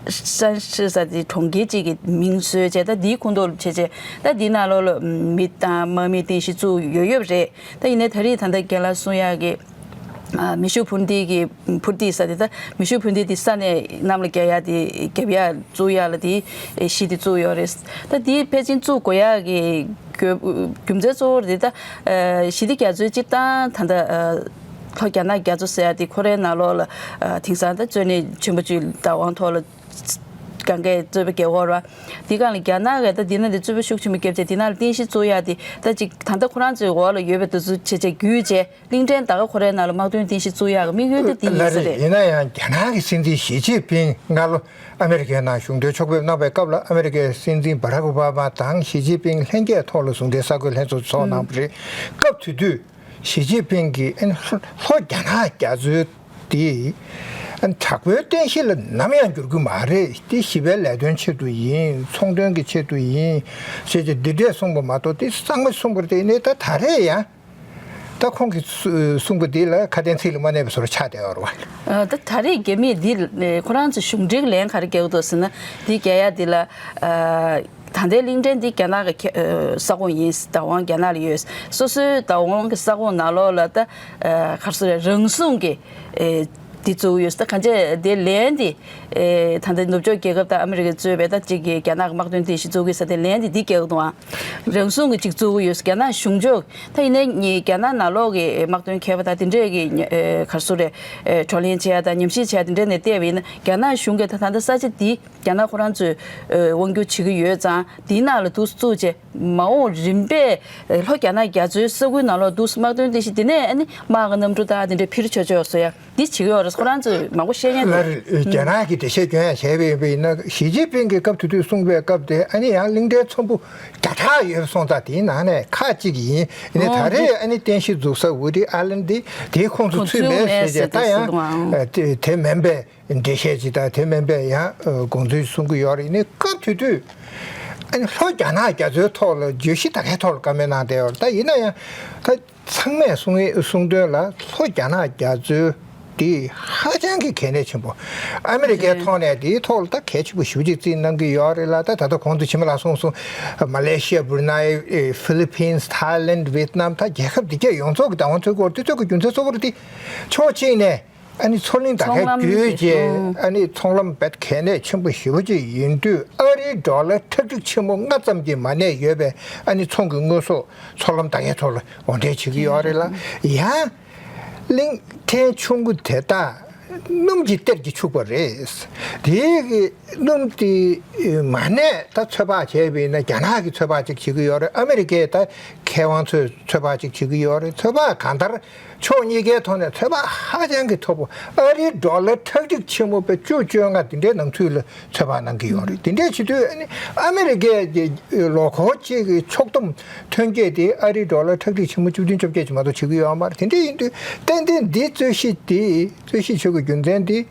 སན་ཤི་ས་དེ་གྲོང་ཁྱེར་གཅིག་གི་མིང་བཟོས་བྱས། ད་འདིའི་ཁོངས་གཏོགས་བྱས་བྱས། ད་འདི་ནང་ལོགས་ལ་མི་དང་དམག་མི་རྟེན་གཞི་བཙུགས་ཡོད་ཡོད་རེད། ད་ཡིན་ནའི་ད་རེས་ད་ལྟ་རྒན་ལགས་གསུང་ཡག་གི་ཨ་མེ་ཤུགས་འཕུར་མདེལ་གྱི་འཕུར་མདེལ་ས་དེ། ད་མེ་ཤུགས་འཕུར་མདེལ་དེ་ས་ནས་གནམ་ལ་བརྒྱབ་ཡག་དེ་རྒྱབ་ཡག་བཙུགས་ཡག་ལ་དེ་གཞི་དེ་བཙུགས་ཡོད་རེད། ད་དེ་ཕལ་ཆེར་བཙུགས་དགོས་ཡག་གི་རྒྱུ་རྒྱུ་མཚན་གཙོ་བོ་དེ་ད་ཨ་ཞི་བདེ་རྒྱ་མཚོའི་སྤྱིར་བཏང་ད་ལྟ་ཨ་ལྷོ་རྒྱ་ནག་རྒྱ་མཚོ་ཟེར་ཡག་དེ་ཁོ་རའི་ནང་ལོགས་ལ་ཨ་དེང་སང་ད་རྩོད་གླེང་ཆེན་པོ་ཅིག་བདག་དབང་ཐོག་ལ་གང་གས་རྩོད་པ་རྒྱག་གི་ཡོད་རེད་པ། དེ་སྒང་ལ་རྒྱ་ནག་གིས་ད་འདི་ན་དེ་རྩོད་པ་ཤུགས་ཆེན་པོ་བརྒྱབ་བྱས། དེ་ནང་ལ་རྟེན་གཞི་བཙུགས་ཡག་དེ་ད་ཅིག་ད་ལྟ་ཁོ་རང་ཚོའི་འོག་ལ་ཡོད་པའི་དེ་ཚོ་བྱས་བྱས་བརྒྱུད་བྱས། གླིང་ཕྲན་ད་ག་ཁོ་རའི་ནང་ལ་དམག་དོན་རྟེན་གཞི་བཙུགས་ཡག་གི་དམིགས་ཡུལ་དེ་འདི་ཡིན་ས་རེད། ཡིན་ན་ཡང་རྒྱ་ནག་གི་སྲིད་འཛིན་ཞི་ཅིན་ཕིང་སྔ་ལོ་ཨ་མེ་རི་ཁའི་ནང་གཞུང་འབྲེལ་ཕྱོགས་ཕེབས་གནང་བའི་སྐབས་ལ། ཨ་མེ་རི་ཁའི་སྲིད་འཛིན་བྷ་རག་ཨོ་བྷ་མ་དང་ཞི་ཅིན་ཕིང་ལྷན་རྒྱས་ཐོག་ལ་ཟུང་འབྲེལ་གསར་འགོད་ལྷན་ཚོགས་ཚོགས་གནང་བ་རེད། སྐབས་དེ་དུས་ཞི་ཅིན་ཕིང་གིས་ཨ་ནི་ལྷོ་རྒྱ་ནག་རྒྱ་མཚོའི་དེ་ཨ་ནི་དྲག་པོའི་རྟེན་གཞི་ལ་ནམ་ཡང་འགྱུར་གྱི་མ་རེད། དེ་ཞི་བའི་ལས་དོན་ཆེད་དུ་ཡིན། ཚོང་དོན་གྱི་ཆེད་དུ་ཡིན་ཟེར་གྱི་འདི་འདྲས་གསུངས་པ་མ་གཏོགས། དེ་གཙང་མ་གསུངས་པ་རེད། དེ་ནས་ད་ད་རེས་ཡང་ད་ཁོང་གིས་གསུ་གསུངས་པ་འདི་ལ་ཁ་དན་ཚིག་ལ་མ་གནས་པའི་བཟོ་འདྲ་ཆགས་བསྡད་ཡོད་རེད་པ། ཨ་ད་ད་རེས་རྒྱ་མིས་འདི་ཁོ་རང་ཚོ་གཞུང་འབྲེལ་ལན་ག་རེ་རྒྱག་གི་འདུག་ཟེར་ན། འདི་རྒྱག་ཡག་འདི་ལ་ཨ་ད་ལྟའི་གླིང་ཕྲན་འདི་རྒྱ་ནག་གི་ཁེ་ཨ་ས་ཁོངས་ཡིན། བདག་དབང་རྒྱ་ནག་ལ་ཡོད། སོ་སོའི་བདག་དབང་གི་ས་ཁོངས་ནང་ལོགས་ལ་ད་ཨ་ག་རེ་ཟེར་རེད། རང་སྲུང་གི་ཨེ་འདི་བཙུགས་ཡོད་ས། ད་གང་ཅི་དེ་ལན་འདི་ཨེ་ད་ལྟ་ནུབ་ཕྱོགས་རྒྱལ་ཁབ་དང་ཨ་མི་རི་ཀས་གཙོས་པའི་ད་ཅིག་གི་རྒྱ་ནག་གི་དམག་དོན་རྟེན་གཞི་བཙུགས་ཀྱི་ས་དེ་ལན་འདི་འདི་རྒྱག་གི་འདུག་ཨ། རང་སྲུང་གི་ཅིག་བཙུགས་ཀྱི་ཡོད་ས། རྒྱ་ནག་གཞུང་ཕྱོགས། ད་ཡིན་ནའི་རྒྱ་ནག་ནང་ལོགས་ཀྱི་དམག་དོན་མཁས་པ་དང་དེ་འདྲས་ཀྱི་ཨེ་ག་རེ་ཟེར་རེད། ཨེ་བགྲོ་གླེང་བྱས་ཡ་དང་ཉམས་ཞིབ་བྱས་ཡ་དེ་འདྲས་ནས་བལྟས་པ་ཡིན་ན། རྒྱ་ནག་གཞུང་གིས་ད་ད་ལྟ་ས་ཆ་འདི་རྒྱ་ནག་ཁོ་རང་ཚོས་ཨེ་དབང་བསྒྱུར་བྱེད་ཀྱི་ཡོད་ཙང་། འདིའི་ནང་ལ་འདུག་སེ་བཙུགས་བྱས། མ་འོངས་རིམ་པས་ལྷོ་རྒྱ་ནག་རྒྱ་མཚོའི་ས་ཁུལ་ནང་ལོགས་འདུག་སེ་དམག་དོན་རྟེན་གཞི་དེ་ནས་ཨ་ནི་དམག་གི་གནམ་གྲུ་དང་དེ་འདྲ་འཕུར་ཆོག་ཆོག་བཟོ་ཡ་འདི་བྱེད་ཀྱི་ཡོད་རེད། ཁོ་རང་ཚོས་མང་པོ་བཤད་མཁན་ལ་འདུག། རེད། རྒྱ་ནག་གིས་འགྲེལ་བཤད་སྐྱོན་ཡ་བྱས་པ་ཡིན་པ་ཡིན་ན། ཞི་ཅིན་ཕིང་གིས་སྐབས་དེ་དུས་གསུངས་པའི་སྐབས་དེ་ཨ་ནི་ཡང་གླིང་ཕྲན་ཚོམ་བུ་བརྒྱ་ཕྲག་ཡོད་སོང་ཙང་། དེའི་ནང་ནས་ཁག་ཅིག་ཡིན། ཨ་ནི་ད་རེས་ཨ་ནི་རྟེན་གཞི་འཛུགས་ས་ཝུ་ཌི་ཨ་ལན་འདི་དེའི་ཁོངས་སུ་ཚུད་མེད་ཟེར་བྱས། ད་ཡང་དེ་དེ་མིན་པའི་འགྲེལ་བཤད་ཅིག་དང་། དེ་མིན་པའི་ཡང་དགོངས་ཚུལ་གསུང་གི་ཡོད་རེད། ཨ་ནི་སྐབས་དེ་དུས་ཨ་ནི་ལྷོ་རྒྱ་ནག་རྒྱ་མཚོའི་ཐོག་ལ་བརྗོད་གཞི་ད་གའི་ཐོག་ལ་བཀའ་མོལ་གནང་བསྡད་ཡོད་རེད། ད་ཡིན་ན་ཡང་ད་ཚང་མས་གསུང་ཡས་གསུང་དོན་ལ། ལྷོ་རྒྱ་ནག་རྒྱ་མཚོའི་དེ་ཧ་ཅང་གི་གལ་གནད་ཆེན་པོ། ཨ་མི་རི་ཀའི་ཐོག་ནས་དེའི་ཐོག་ལ་ད་གལ་ཆེན་པོ་ཞེ་པོ་ཅིག་བརྩིས་གནང་གི་ཡོད་རེད་ལ། ད་ད་ལྟ་གོང་དུ་འཆི་མེད་ལགས་གསུངས་སོང་། མ་ལེ་ཤི་ཡ། བུར་ནའི། ཨེ་ཧྥི་ལི་ཕིན། ཐའི་ལེན། ཝེ་ཏི་ནམ། ད་རྒྱལ་ཁབ་འདི་གས་ཡོངས་རྫོགས་ཀྱི་བདག་དབང་འཚོལ་གྱི་ཡོད་རེད། དེ་ཚོ་གི་རྒྱུ་མཚན་གཙོ་བོ་རེད་དེ། ཕྱོགས་གཅིག་ནས་ ཨ་ནི་མཚོ་གླིང་དག་ཚོང་ལམ་གི་རྒྱུད་ཀྱི་ཨ་ནི་ཚོང་ལམ་བེད་གལ་གནད་ཆེན་པོ་ཞེ་པོ་ཅིག་ཡིན་དུས། ཨ་རིའི་ཌོ་ལར་ཁྲག་ཁྲིག་ཆེན་མོ་ལྔ་ཙམ་གྱིས་མ་གནས་ཡོད་པའི་ཨ་ནི་ཚོང་གི་དངོས་ཟོག་མཚོ་ལམ་དག་ཚོ་ལ་འོར་འདྲེན་བྱེད་ཀྱི་ཡོད་རེད་ལ། ཡང་གླིང་ཕྲན་ཆུང་ངུ་དེ་དག་སྣུམ་གྱི་གཏེར་གྱིས་ཕྱུག་པ་རེད། དེའི་གི་སྣུམ་དེ་མ་གནས་ད་ཚོད་དཔག་བྱས་པ་ཡིན་ན། རྒྱ་ནག་གིས་ཚོད་དཔག་ཅིག་བྱེད་ཀྱི་ཡོད་རེད། ཨ་མི་རི་ཀས་ད་མཁས་དབང་ཚོས་ཚོད་དཔག་ཅིག་བྱེད་ཀྱི་ཡོད་རེད། ཚོད་དཔག་གང་ལྟར་ཕྱོགས་གཉིས་ཀའི་ཐོག་ནས་ཚོད་དཔག་ཧ་ཅང་གི་མཐོ་པོ། ཨ་རིའི་ཌོ་ལར་ཁྲག་ཁྲིག་ཆེན་མོ་པའི་བཅུ་བཅོ་ལྔ་དེ་འདྲའི་ནང་ཚུད་ལ་ཚོད་དཔག་གནང་གི་ཡོད་རེད། དེ་འདྲས་བྱེད་དུས་ཨ་ནི་ཨ་མི་རི་ཀའི་ལོ་འཁོར་གཅིག་གི་ཕྱོགས་བསྡོམས་ཐོན་སྐྱེད་དེ་ཨ་རིའི་ཌོ་ལར་ཁྲག་ཁྲིག་ཆེན་མོ་བཅུ་བདུན་བཅོ་བརྒྱད་ཅིག་མ་གཏོགས་བྱེད་ཀྱི་ཡོད་མ་རེད། དེ་འདྲས་ཡིན་དུས་ཏན་ཏན་འདི་རྩོད་གཞི་འདི་རྩོད་གཞི་ཆགས་ཀྱི་རྒྱུ་མཚན་འདི།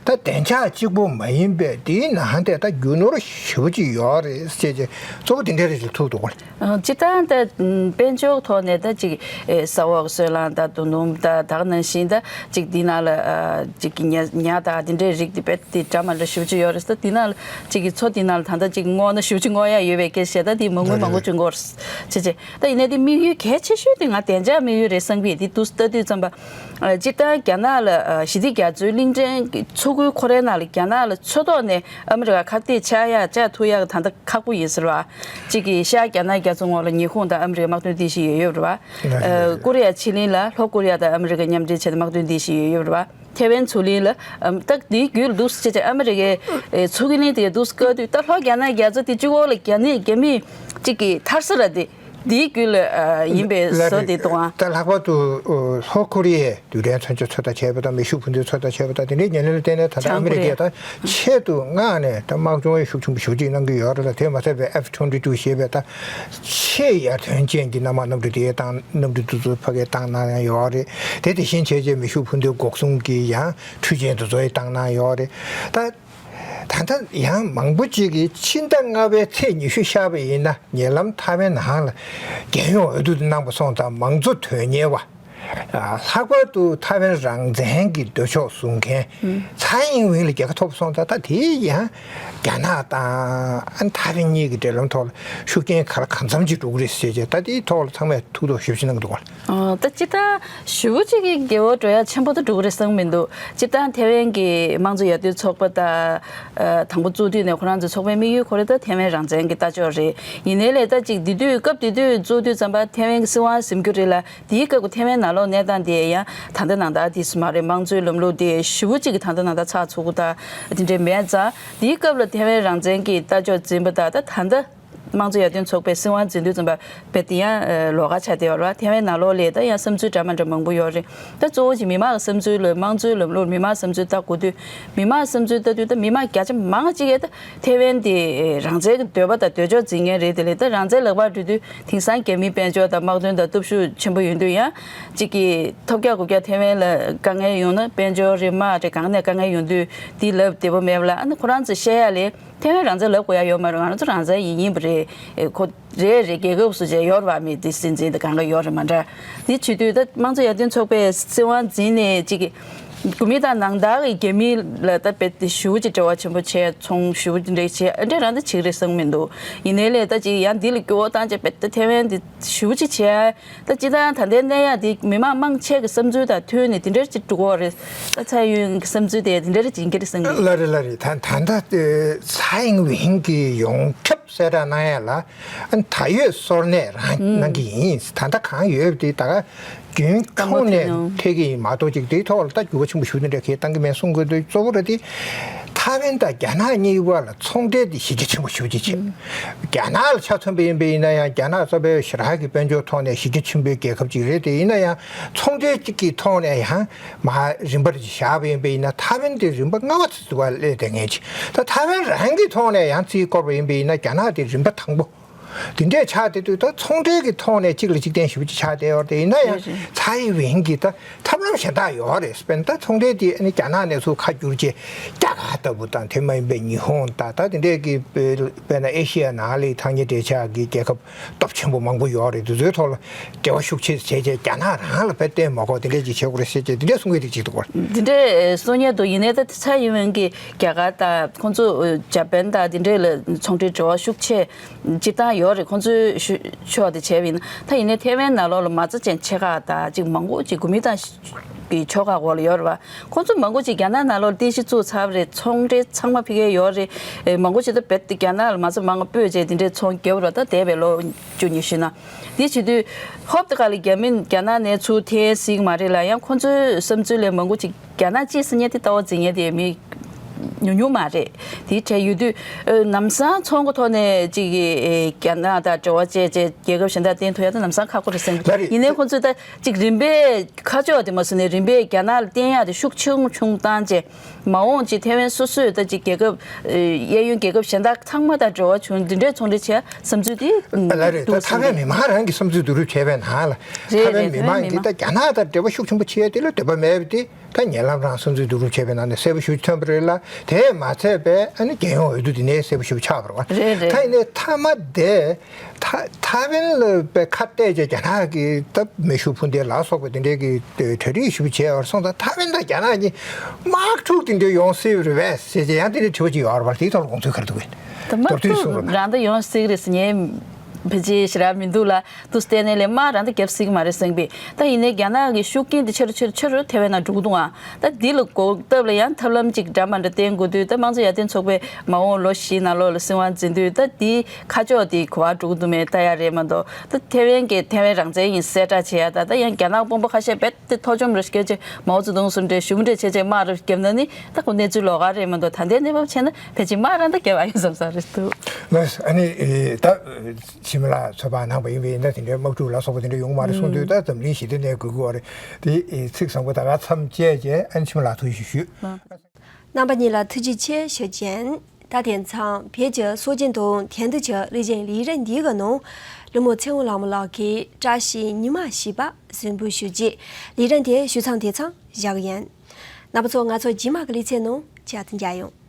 ད་བདེ་འཇགས་གཅིག་པོ་མ་ཡིན་པའི་དེའི་ནང་དེ་ད་རྒྱུ་ནོར་ཞེ་པོ་ཅིག་ཡོད་རེད་ཟེར་བྱས་གཙོ་བོ་དེ་འདྲ་རེད་ཅེས་ཐུག་འདུག་གོ། ཨ། སྤྱིར་བཏང་ད་དཔལ་འབྱོར་ཐོག་ནས་ད་ཅིག་ཨེ་ས་འོག་སོལ་རླངས་དང་རྡོ་སྣུམ་དང་ད་ག་ནང་བཞིན་ད་ཅིག་འདི་ནང་ལ་ཨ་ཅིག་གི་ཉ་ཉ་དང་དེ་འདྲའི་རིགས་དེ་རྦད་དེ་འདྲ་མ་འདྲ་ཞེ་པོ་ཅིག་ཡོད་རེད། ད་འདི་ནང་ལ་ཅིག་གི་མཚོ་འདི་ནང་ལ་ད་ལྟ་ཅིག་བསྔོགས་ན་ཞེ་པོ་ཅིག་བསྔོག་ཡ་ཡོད་པའི་སྐད་ཆ་བཤད། ད་དེ་མང་པོ་མང་པོ་བྱུང་གོ་ཟེར་བྱས། ད་ཡིན་ནའི་དེ་དམིགས་ཡུལ་གལ་ཆེ་ཤོས་དེ་ང་བདེ་འཇགས་དམིགས་ཡུལ་རེད་བསམ་གི། དེ་འདུག་ལྟ་དུས་ཙམ་པ། ཨ། སྤྱིར་བཏང་རྒྱ་ནག་ལ་ཨ་ཞི་བདེ་རྒྱ་མཚོའི་གླིང་ཕྲན་གྱི་མཚོ་ཁུལ་ཁོ་རའི་ནང་ལ་རྒྱ་ནག་ལ་མཚོ་ཐོག་ནས་ཨ་མི་རི་ཀ་ཁ་གཏད་ཆགས་ཡག་བཅག་ཐུབ་ཡག་ད་ལྟ་ཁག་པོ་ཡིན་ཟེར་བ། གཅིག་གི་ཤར་རྒྱ་ནག་རྒྱ་མཚོ་ངོས་ལ་ཉི་ཧོང་དང་ཨ་མི་རི་ཀའི་དམག་དོན་སྡེ་བཞི་ཡོད་ཡོད་རེད་བ། ཨ། ཀོ་རི་ཡ་ཕྱེད་གླིང་ལ་ལྷོ་ཀོ་རི་ཡ་དང་ཨ་མི་རི་ཀ་མཉམ་འབྲེལ་བྱས་ཏེ་དམག་དོན་སྡེ་བཞི་ཡོད་ཡོད་རེད་བ། ཐེ་ཝན་མཚོ་གླིང་ལ། ཨམ། ད་དེའི་རྒྱུད་ལ་འདུག་སེ་བྱས་བྱས་ཨ་མི་རི་ཀའི་ཨེ་མཚོ་གླིང་དེ་འདུག་སེ་བཀག་དུས། ད་ལྷོ་རྒྱ་ནག་རྒྱ་མཚོ་དེ་གཅིག་པོ་ལ་རྒྱ་ནི་རྒྱ་མི་གཅིག་གི་མཐར་ས་ར་དེ། དེའི་རྒྱུད་ལ་ཨ་ཡིན་པའི་ལ་བཟོ་རེད། དེ་གཏོང་ཨ། ད་ལྷག་པར་དུ་ཨོ་ལྷོ་ཀོ་རི་ཡའི་རྡུལ་ཕྲན་མཚོན་ཆ་ཚོད་ལྟ་བྱས་པ་དང་། མེ་ཤུགས་འཕུར་མདེལ་ཚོད་ལྟ་བྱས་པ་དང་། དེ་འདྲའི་ཉེར་ལེན་ལ་བརྟེན་ནས་ད་ལྟ་ཨ་མི་རི་ཀས་ད་ཆེད་དུ་མངགས་ནས་ད་དམག་སྦྱོང་ཤུགས་ཆེན་པོ་ཞེ་པོ་ཅིག་གནང་གི་ཡོད་རེད་ལ། དེ་མ་ཟད་པའི་ཨེཕ་ཊུ་ཝེན་ཊི་ཊུ་ཞེས་པའི་ད་ཆེས་ཡར་ཐོན་ཅན་གྱི་གནམ་དམག་གནམ་གྲུ་དེ་བཏང་། གནམ་གྲུ་དེ་ཚོ་ཕ་གིར་བཏང་གནང་ཡོད་རེད། དེ་དེ་བཞིན་བྱས་རྗེས་མེ་ཤུགས་འཕུར་མདེལ་འགོག་སྲུང་གི་ཡང་འཕྲུལ་ཆས་དེ་ཚོ་ཡང་བཏང་གནང་ཡོད་རེད། ད། ད་ལྟ་ཡང་མང་པོ་ཅིག་གིས་ཕྱི་ཟླ་ལྔ་པའི་ཚེས་ཉི་ཤུ་ཤར་བ་ཡིན་ན་ཉེ་ལམ་ཐའེ་ཝན་ནང་ལ་རྒྱལ་ཡོངས་འོས་བསྡུ་གནང་བ་སོང་ཙང་། མང་གཙོ་དོན་གཉེར་བ། ཨ། ལྷག་པར་དུ་ཐའེ་ཝན་རང་བཙན་གྱི་འདོད་ཕྱོགས་བཟུང་མཁན། ཨུ། ཚའེ་ཨིན་ཝེན་ལ་རྒྱལ་ཁ་ཐོབ་སོང་ཙང་། ད་དེ་ཡང་རྒྱ་ནག་དང་ཨ་ཐའེ་ཝན་གཉིས་ཀྱི་འབྲེལ་ལམ་ཐོག་ལ་ཤུགས་རྐྱེན་ག་ལ་གང་འཚམ་ཅིག་འགྲོ་གི་རེད་ཟེར་བྱས། ད་དེའི་ཐོག་ལ་ཚང་མས་ཐུགས་དོགས་ཞེ་པོ་ཅིག་གནང་གི་འདུག་ག། ཨ། ད་སྤྱིར་བཏང་ཞེ་པོ་ཅིག་གི་འགྱུར་བ་འགྲོ་ཡ་ཆེན་པོ་ད་འགྲོ་གི་རེད་བསམ་གི་མི་འདུག། སྤྱིར་བཏང་ཐའེ་ཝན་གྱི་དམངས་གཙོ་ཡར་ཐོན་ཚོགས་པ་ད། ཨ། དང་པོ་བཙུགས་དུས་ནས་ཁོ་རང་ཚོའི་ཚོགས་པའི་དམིགས་ཡུལ་ཁོ་རང་ད་ཐའེ་ཝན་རང་བཙན་གྱི་ལྟ་ཕྱོགས་རེད། ཡིན་ནའི་ལས་ད་ཅིག་དེ་དུས་སྐབས་དེ་དུས་བཙུགས་དུས་ཙམ་པ་ཐའེ་ཝན་གྱི་སྲིད་དབང་ཟིན་རྒྱུ་རེད་ལ། དེའི་སྐབས་ཀྱི་ཐའེ་ཝན་ནང་ལོགས་གནས་སྟངས་དེ་ཡང་ད་ལྟ་ནང་ལྟར་དེ་སུ་མ་རེད། དམངས་གཙོའི་ལམ་ལུགས་དེ་ཞེ་པོ་ཅིག་གི་ད་ལྟ་ནང་ལྟར་ཚགས་ཚུད་པོ་ད་དེ་འདྲ་མེད་ཙང་། དེའི་སྐབས་ལ་ཐའེ་ཝན་རང་བཙན་གྱི་ལྟ་ཕྱོགས་འཛིན་པ་ད་ད་ད་ལྟ། དམངས་གཙོ་ཡར་ཐོན་ཚོགས་པའི་སྲིད་དབང་འཛིན་དུས་ཙམ་པ་རྦད་དེ་ཡང་ལོགས་ཀ་ཆགས་བསྡད་ཡོད་རེད་བ། ཐའེ་ཝན་ནང་ལོགས་ལ་ད་ཡང་བསམ་ཚུལ་འདྲ་མི་འདྲ་མང་པོ་ཡོད་རེད། ད་གཙོ་བོ་གཅིག་མི་མང་གི་བསམ་ཚུལ་ལ། དམངས་གཙོའི་ལམ་ལུགས་ལ་མི་མང་བསམ་ཚུལ་ལྟ་དགོས་དུས། མི་མང་བསམ་ཚུལ་ལྟ་དུས་ད་མི་མང་བརྒྱ་ཆ་མང་གཅིག་གིས་ད་ཐའེ་ཝན་དེ་རང་བཙན་གྱི་འདོད་པ་དང་འདོད་ཕྱོགས་འཛིན་མཁན་རེད། དེ་ལས་ད་རང་བཙན་ལག་པར་སྒྲུབ་དུས་དེང་སང་རྒྱ་མིའི་དཔལ་འབྱོར་དང་དམག་དོན་དང་སྟོབས་ཤུགས་ཆེན་པོ་ཡོང་དུས། ཡང་གཅིག་གིས་ཐོབ་རྒྱག་དགོས་རྒྱག་ཐའེ་ཝན་ལ་དཀའ་ངལ་ཡོང་ན། དཔལ་འབྱོར་རེད། དམག་རེད། གང་ནས་དཀའ་ངལ་ཡོང་དུས་དེ་ལབ་བདེ་པོ་མེད་པ་ལ། ཨ་ནི་ཁོ་རང་ཚོས་བཤད་ཡ་ལས། ཐའེ་ཝན་རང་བཙན་ལབ་དགོས་ཡ་ཡོད་མ་རེད། ང་རང་ཚོ་རང་བཙན་ཡིན་ཡིན་པ་རེད། ཨེ་ཁོ་རེད་རེད། རྒྱལ་ཁབ་སུ་བྱས་ཡོད་རེད་བ། མི་དེ་སྲིད་འཛིན་དང་གང་ག་ཡོད་རེད་མ་འདྲ། དེ་བྱེད་དུས་ད་དམངས་གཙོ་ཡར་ཐོན་ཚོགས་པས་སྲིད་དབང་འཛིན་ནས་ཅིག་གོ་མི་དང་ནང་ལྟར་གྱི་རྒྱ་མི་ལ་ད་རྦད་དེ་ཞེ་པོ་ཅིག་འབྲེལ་བ་ཆེན་པོ་བྱས། ཚོང་ཞེ་པོ་ཅིག་འདྲ་བྱས། ཨ་འདྲ་རང་ད་བྱེད་ཀྱི་རེད་བསམ་གྱི་མི་འདུག། ཡིན་ནའི་ལས་ད་ཅིག་ཡང་འདི་ལ་སྐྱོ་བོ་བཏང་བྱས་རྦད་དེ་ཐའེ་ཝན་དེ་ཞེ་པོ་ཅིག་བྱས། ད་སྤྱིར་བཏང་ད་ལྟའི་གནས་ཡ་དེ་མི་མང་མང་ཆེ་གི་བསམ་ཚུལ་དང་མཐུན་ནས་དེ་འདྲ་ཅིག་འགྲོ་གི་རེད། ད་ཚའེ་ཡུན་གི་བསམ་ཚུལ་དེ་དེ་འདྲ་ཅིག་ཡིན་གྱི་རེད་བསམ་གི། ལགས་རེད། ལགས་རེད། ད་ད་ལྟ་ཚའེ་ཨིན་ཝེན་གྱི་ཡོངས་ཁྱབ་གསལ་བསྒྲགས་གནང་ཡ་ལ་ད་ཡོད་སོར་གནས་རང་གནང་གི་ཡིན། ད་ལྟ་གང་ཡོད་དེ་ད་ག་རྒྱུན་ཁོང་ནས་ཐེག་གི་ཡིན་མ་གཏོགས། ཅིག་དེའི་ཐོག་ལ་ད་འགྱུར་བ་ཆེན་པོ་ཞེ་པོ་ཅིག་འདྲ་གང་ཡང་བཏང་གི་མེད་གསུང་གི་འདུག། གཙོ་བོ་ར་དེ་ཐའེ་ཝན་དང་རྒྱ་ནག་གཉིས་བར་ལ་ཚོང་འབྲེལ་དེ་གཞི་རྒྱ་ཆེན་པོ་ཞེ་པོ་ཅིག་བྱེད། རྒྱ་ནག་ལ་ཆ་མཚོན་པ་ཡིན་པ་ཡིན་ན་ཡང་། རྒྱ་ནག་གཙོ་བོའི་ཞི་རགས་ཀྱི་དཔལ་འབྱོར་ཐོག་ནས་གཞི་རྒྱ་ཆེན་པོའི་རྒྱལ་ཁབ་ཅིག་རེད། དེ་ཡིན་ན་ཡང་ཚོང་འབྲེལ་གཅིག་གི་ཐོག་ནས་ཡང་མ་རིམ་པར་བཞག་པ་ཡིན་པ་ཡིན་ན། ཐའེ་ཝན་དེ་རིམ་པ་ལྔ་པ་ཙམ་ཙམ་པ་སླེབས་བསྡད་མཁན་ཅིག། ད་ཐའེ་ཝན་རང་གི་ཐོག་ནས་ཡང་རྩིས་བསྐོར་བ་ཡིན་པ་ཡིན་ན། རྒྱ་ནག་དེ་རིམ་པ་དང་པོ་དེ་འདྲས་ཆགས་བསྡད་དུས། ད་ཚོང་འབྲེལ་གྱི་ཐོག་ནས་གཅིག་ལ་གཅིག་བརྟེན་ཞེ་པོ་ཅིག་ཆགས་བསྡད་ཡོད་རེད། དེ་ཡིན་ན་ཡང་རེད་རེད། ཚའེ་ཝེན་གྱི་ད་ཐབས་ལམ་གཞན་དག་ཡོད་རེད། དཔེར་ན་ད་ཚོང་འབྲེལ་དེ་ཨ་ནི་རྒྱ་ནག་ནས་ཚུར་ཁ་བསྒྱུར་བྱས་རྒྱ་གར་ལྟ་བུ་དང་། དེ་མ་ཡིན་པའི་ཉི་ཧོང་དང་། ད་དེ་འདྲས་ཀྱི་དཔེར་ན་ཨེ་ཤི་ཡ་ནང་ལ་ཐག་ཉེ་འབྲེལ་ཆགས་ཀྱི་རྒྱལ་ཁབ་སྟོབས་ཆེན་པོ་མང་པོ་ཡོད་རེད། དེ་ཚོའི་ཐོག་ལ་འབྲེལ་བ་ཤུགས་ཆེ་བྱས་བྱས་རྒྱ་ནག་རང་ལ་དཔེ་བརྟེན་མ་དགོས། དེ་འདྲས་ཅིག་བྱེད་དགོས་རེད་ཟེར་བྱས་དེ་འདྲས་གསུང་གི་འདུག་ཅིག་འདུག་གོ། འདི་འདྲས་གསུང་ཉན་འདུག། ཡིན་ནའི་ད་ཚའེ་ཝེན་གྱིས་རྒྱ་གར་དང་ཁོང་ཚོ་ཇ་པན་དང་དེ་འདྲས་ལ་ཚོང་འབྲེལ་འབྲེལ་བ་ཤུགས་ཆེ་སྤྱིར་བཏང་ཡོད་རེད། ཁོང་ཚོའི་ཤུ་ཕྱོགས་དེ་བྱས་པ་ཡིན་ན། ད་ཡིན་ནའི་ཐའེ་ཝན་ནང་ལོགས་ལ་མ་རྩ་ཅན་ཆེ་ཁག་དང་ཅིག་མང་པོ་ཅིག་གོ་མི་དང་ གི་ཕྱོགས་ཁག་འོག་ལ་ཡོད་རེད་བ། ཁོང་ཚོ་མང་པོ་ཅིག་རྒྱ་ནག་ནང་ལོགས་རྟེན་གཞི་བཙུགས་ཚར་བ་རེད། ཚོང་འབྲེལ་ཚང་མ་ཕ་གིར་ཡོད་རེད། ཨེ། མང་པོ་ཅིག་ད་རྦད་དེ་རྒྱ་ནག་ལ་མ་རྩ་མང་པོ་སྤོས་བྱས་དེ་འདྲའི་ཚོང་རྒྱབ་རོགས། ད་འདས་པའི་ལོ་བཅུ་གཉིས་ཤིག་ནང་། དེ་བྱེད་དུས་ཧོབ་ཏེ་ཁ་ལ་རྒྱ་མི་རྒྱ་ནག་ནས་ཚུར་འཐེན་སྲིད་ཀྱི་མ་རེད་ལ། ཡང་ཁོང་ཚོའི་བསམ་ཚུལ་ལས་མང་པོ་ཅིག་རྒྱ་ནག་གཅེས་ཟེར་མཁན་དེ་ལྟ་བ་འཛིན་མཁན་དེ་མི་ཉུང་ཉུང་མ་རེད། དེའི་གྲས་ཡོད་དུས། ཨ། ལམ་སང་ཚོང་གི་ཐོག་ནས་ཅིག་གི། ཨེ། རྒྱ་ནག་དང་འབྲེལ་བ་བཅད་བྱས་རྒྱལ་ཁབ་གཞན་དག་བརྟེན་ཐུབ་ཡ་ད་ལམ་སང་ཁག་པོ་རེད་བསམ་གི། ལགས་རེད། ཡིན་ནའི་ཁོང་ཚོས་ད་ཅིག་རིམ་པས་ཁ་ཕྱོགས་དེ་མ་བཟུང་ནས་རིམ་པས་རྒྱ་ནག་ལ་བརྟེན་ཡག་དེ་ཤུགས་ཆུང་ཆུང་བཏང་བྱས། མ་འོངས་ཅིག་ཐེ་ཝན་སོ་སོས་ད་ཅིག་རྒྱལ་ཁབ། ཨེ། གཡས་གཡོན་རྒྱལ་ཁབ་གཞན་དག་ཚང་མ་དང་འབྲེལ་བ་བྱུང་འདི་འདྲའི་ཚོང་འབྲེལ་བྱེད་བསམ་ཚུལ་དེ། ཨ། ལགས་རེད། འདུག་ད་ཐ་སེ་ན་མི་མང་རང་གི་བསམ་ཚུལ་བསྡུ་རུབ་བྱས་པའི་ནང་ལ། རེད་ཐ་ཝན་རེད། མི་མང་གིས་ད་རྒྱ་ནག་དང་འབྲེལ་བ་ཤུགས་ཆེན་པོ་བྱེད་ཡ་དེ་ལ་འདོད་པ་མེད་པ་དེ་ད་ཉེ་ལམ་རང་བསམ་ཚུལ་བསྡུ་རུབ་བྱས་པའི་ནང་ནས་གསལ་པོ་ཞེ་པོ་ཐོན་པ་རེད་ལ། དེས་མ་ཚད་པའི་ཨ་ནི་རྒྱལ་ཡོངས་འོས་བསྡུ་དེ་ནས་གསལ་པོ་ཞེ་པོ་ཆགས་པ་རེད་བ། རེད་རེད། ད་ཡིན་ནའི་མཐའ་མ་དེ། ཐ་ཐ་ཝན་ལ་པའི་ཁ་གཏད་བྱས་རྒྱ་ནག་གིས་ད་མེ་ཤུགས་འཕུར་མདེལ་ལ་སོགས་པ་དེ་འདྲའི་གི་གྲ་སྒྲིག་ཞིབ་བྱས་པར་སོང་ཙང་ཐ་ཝན་དང་རྒྱ་ནག་གཉིས་དམག་འཁྲུག་དེ་འདྲའི་ཡོང་སྲིད་པ་རེད་པས་ཟེར་བྱས་ཡང་དེ་འདྲའི་དྲི་བ་ཅིག་ཡོད་རེད་པ། དེའི་ཐོག་ལ་དགོངས་ཚུལ་ག་རེ་འདུག་གས། ད་མ་མདོར་བསྡུས་གཏུག་སུ་རང་ད་ཡོང་སྲིད་རེད་ཟེར་ངས་ཕལ་ཆེར་ཞེ་དྲག་མི་འདུག་ལ། དུ་བལྟས་ནས་ལས་དམག་རང་ད་རྒྱབ་སྲིད་ཀྱི་མ་རེད་བསམ་པས། ད་ཡིན་ནའི་རྒྱ་ནག་གི་ཤུགས་རྐྱེན་དེ་ཆེ་རུ་ཆེ་རུ་ཆེ་རུ་ཐེ་ཝན་ནང་འགྲོ་གི་འདུག་ཨ། ད་འདི་ལ་འགོག་ཐབས་ལ་ཡང་ཐབས་ལམ་ཅིག་འདྲ་མ་འདྲ་བསྟེན་དགོས་དུས། ད་དམངས་གཙོ་ཡར་ཐོན་ཚོགས་པས་མ་འོངས་ལོ་བཞི་ནང་ལོགས་ལ་སྲིད་དབང་འཛིན་དུས་ད་འདི་ཁ་ཕྱོགས་དེ་ག་པར་འགྲོ་གི་འདུག་མེད་ལྟ་ཡ་རེད་མ་གཏོགས། ད་ཐེ་ཝན་གྱི་ཐེ་ཝན་རང་བཙན་ཡིན་གསལ་བསྒྲགས་བྱེད་ཡ། ད་ད་ཡང་རྒྱ་ནག་དཔོན་པོ་ཁ་ཤས་རྦད་དེ་ཐོ་བཅོམ་རེ་བརྒྱབ་བྱས་མའོ་ཙེ་ཏུང་སུ་འདྲའི་ཞུ་མི་འདྲ་བྱས་བྱས་དམག་རེ་བརྒྱབ་ན་ནི་ད་ཁོ་གནས་ཚུལ་ལོགས་ཀ་རེད་མ་གཏོགས། ད་ལྟའི་གནས་བབ་བྱས་ན་ཕལ་ཆེར་དམག་རང་ད་བརྒྱབ་ཨ་ཡོད་བསམ་ས་རེད་འདུག་ལགས། ཨ་ནི་ད་འཆི་མེད་ལགས་ཚོད་དཔག་གནང་པ་ཡིན་པས་ན་དེ་འདྲའི་དམག་འཁྲུག་ལ་སོགས་པ་དེ་འདྲ་ཡོང་གི་མ་རེད་གསུངས་དུས། ད་འཛམ་གླིང་ཞི་བདེ་གནས་དགོས་ཀྱི་ཡོད་རེད། དེ་ཚིག་བཟང་པོ་ད་ག་མཚམས་བཅད་བྱས་ཨ་ནི་འཆི་མེད་ལགས་ཐུགས་རྗེ་ཆེ་ཞུ། རྣམ་པ་གཉིས་ལ་ཐུགས་རྗེ་ཆེ་ཞུ་རྒྱུ་ཡིན། ད་དེང་སང་བོད་ཀྱི་སྲོལ་རྒྱུན་དང་དེང་དུས་ཀྱི་གླུ་ཆེན་ལི་རན་འདིའི་གི་ནང་། ཀླུ་མོ་ཚེ་དབང་ལྷ་མོ་ལགས་ཀྱིས་བཀྲ་ཤིས་ཉི་མ་ཞེས་པ་གཟིགས་འབུལ་ཞུ་རྗེས། ལི་རན་དེ་ཞུ་མཚམས་དེ་ཚང་བཞག་གི་ཡིན། རྣམ་པ་ཚོ་ང་ཚོ་རྗེས་མ་གི་ལེ་ཚན་ནང་བཅར་དུ་མཇལ་ཡོང་།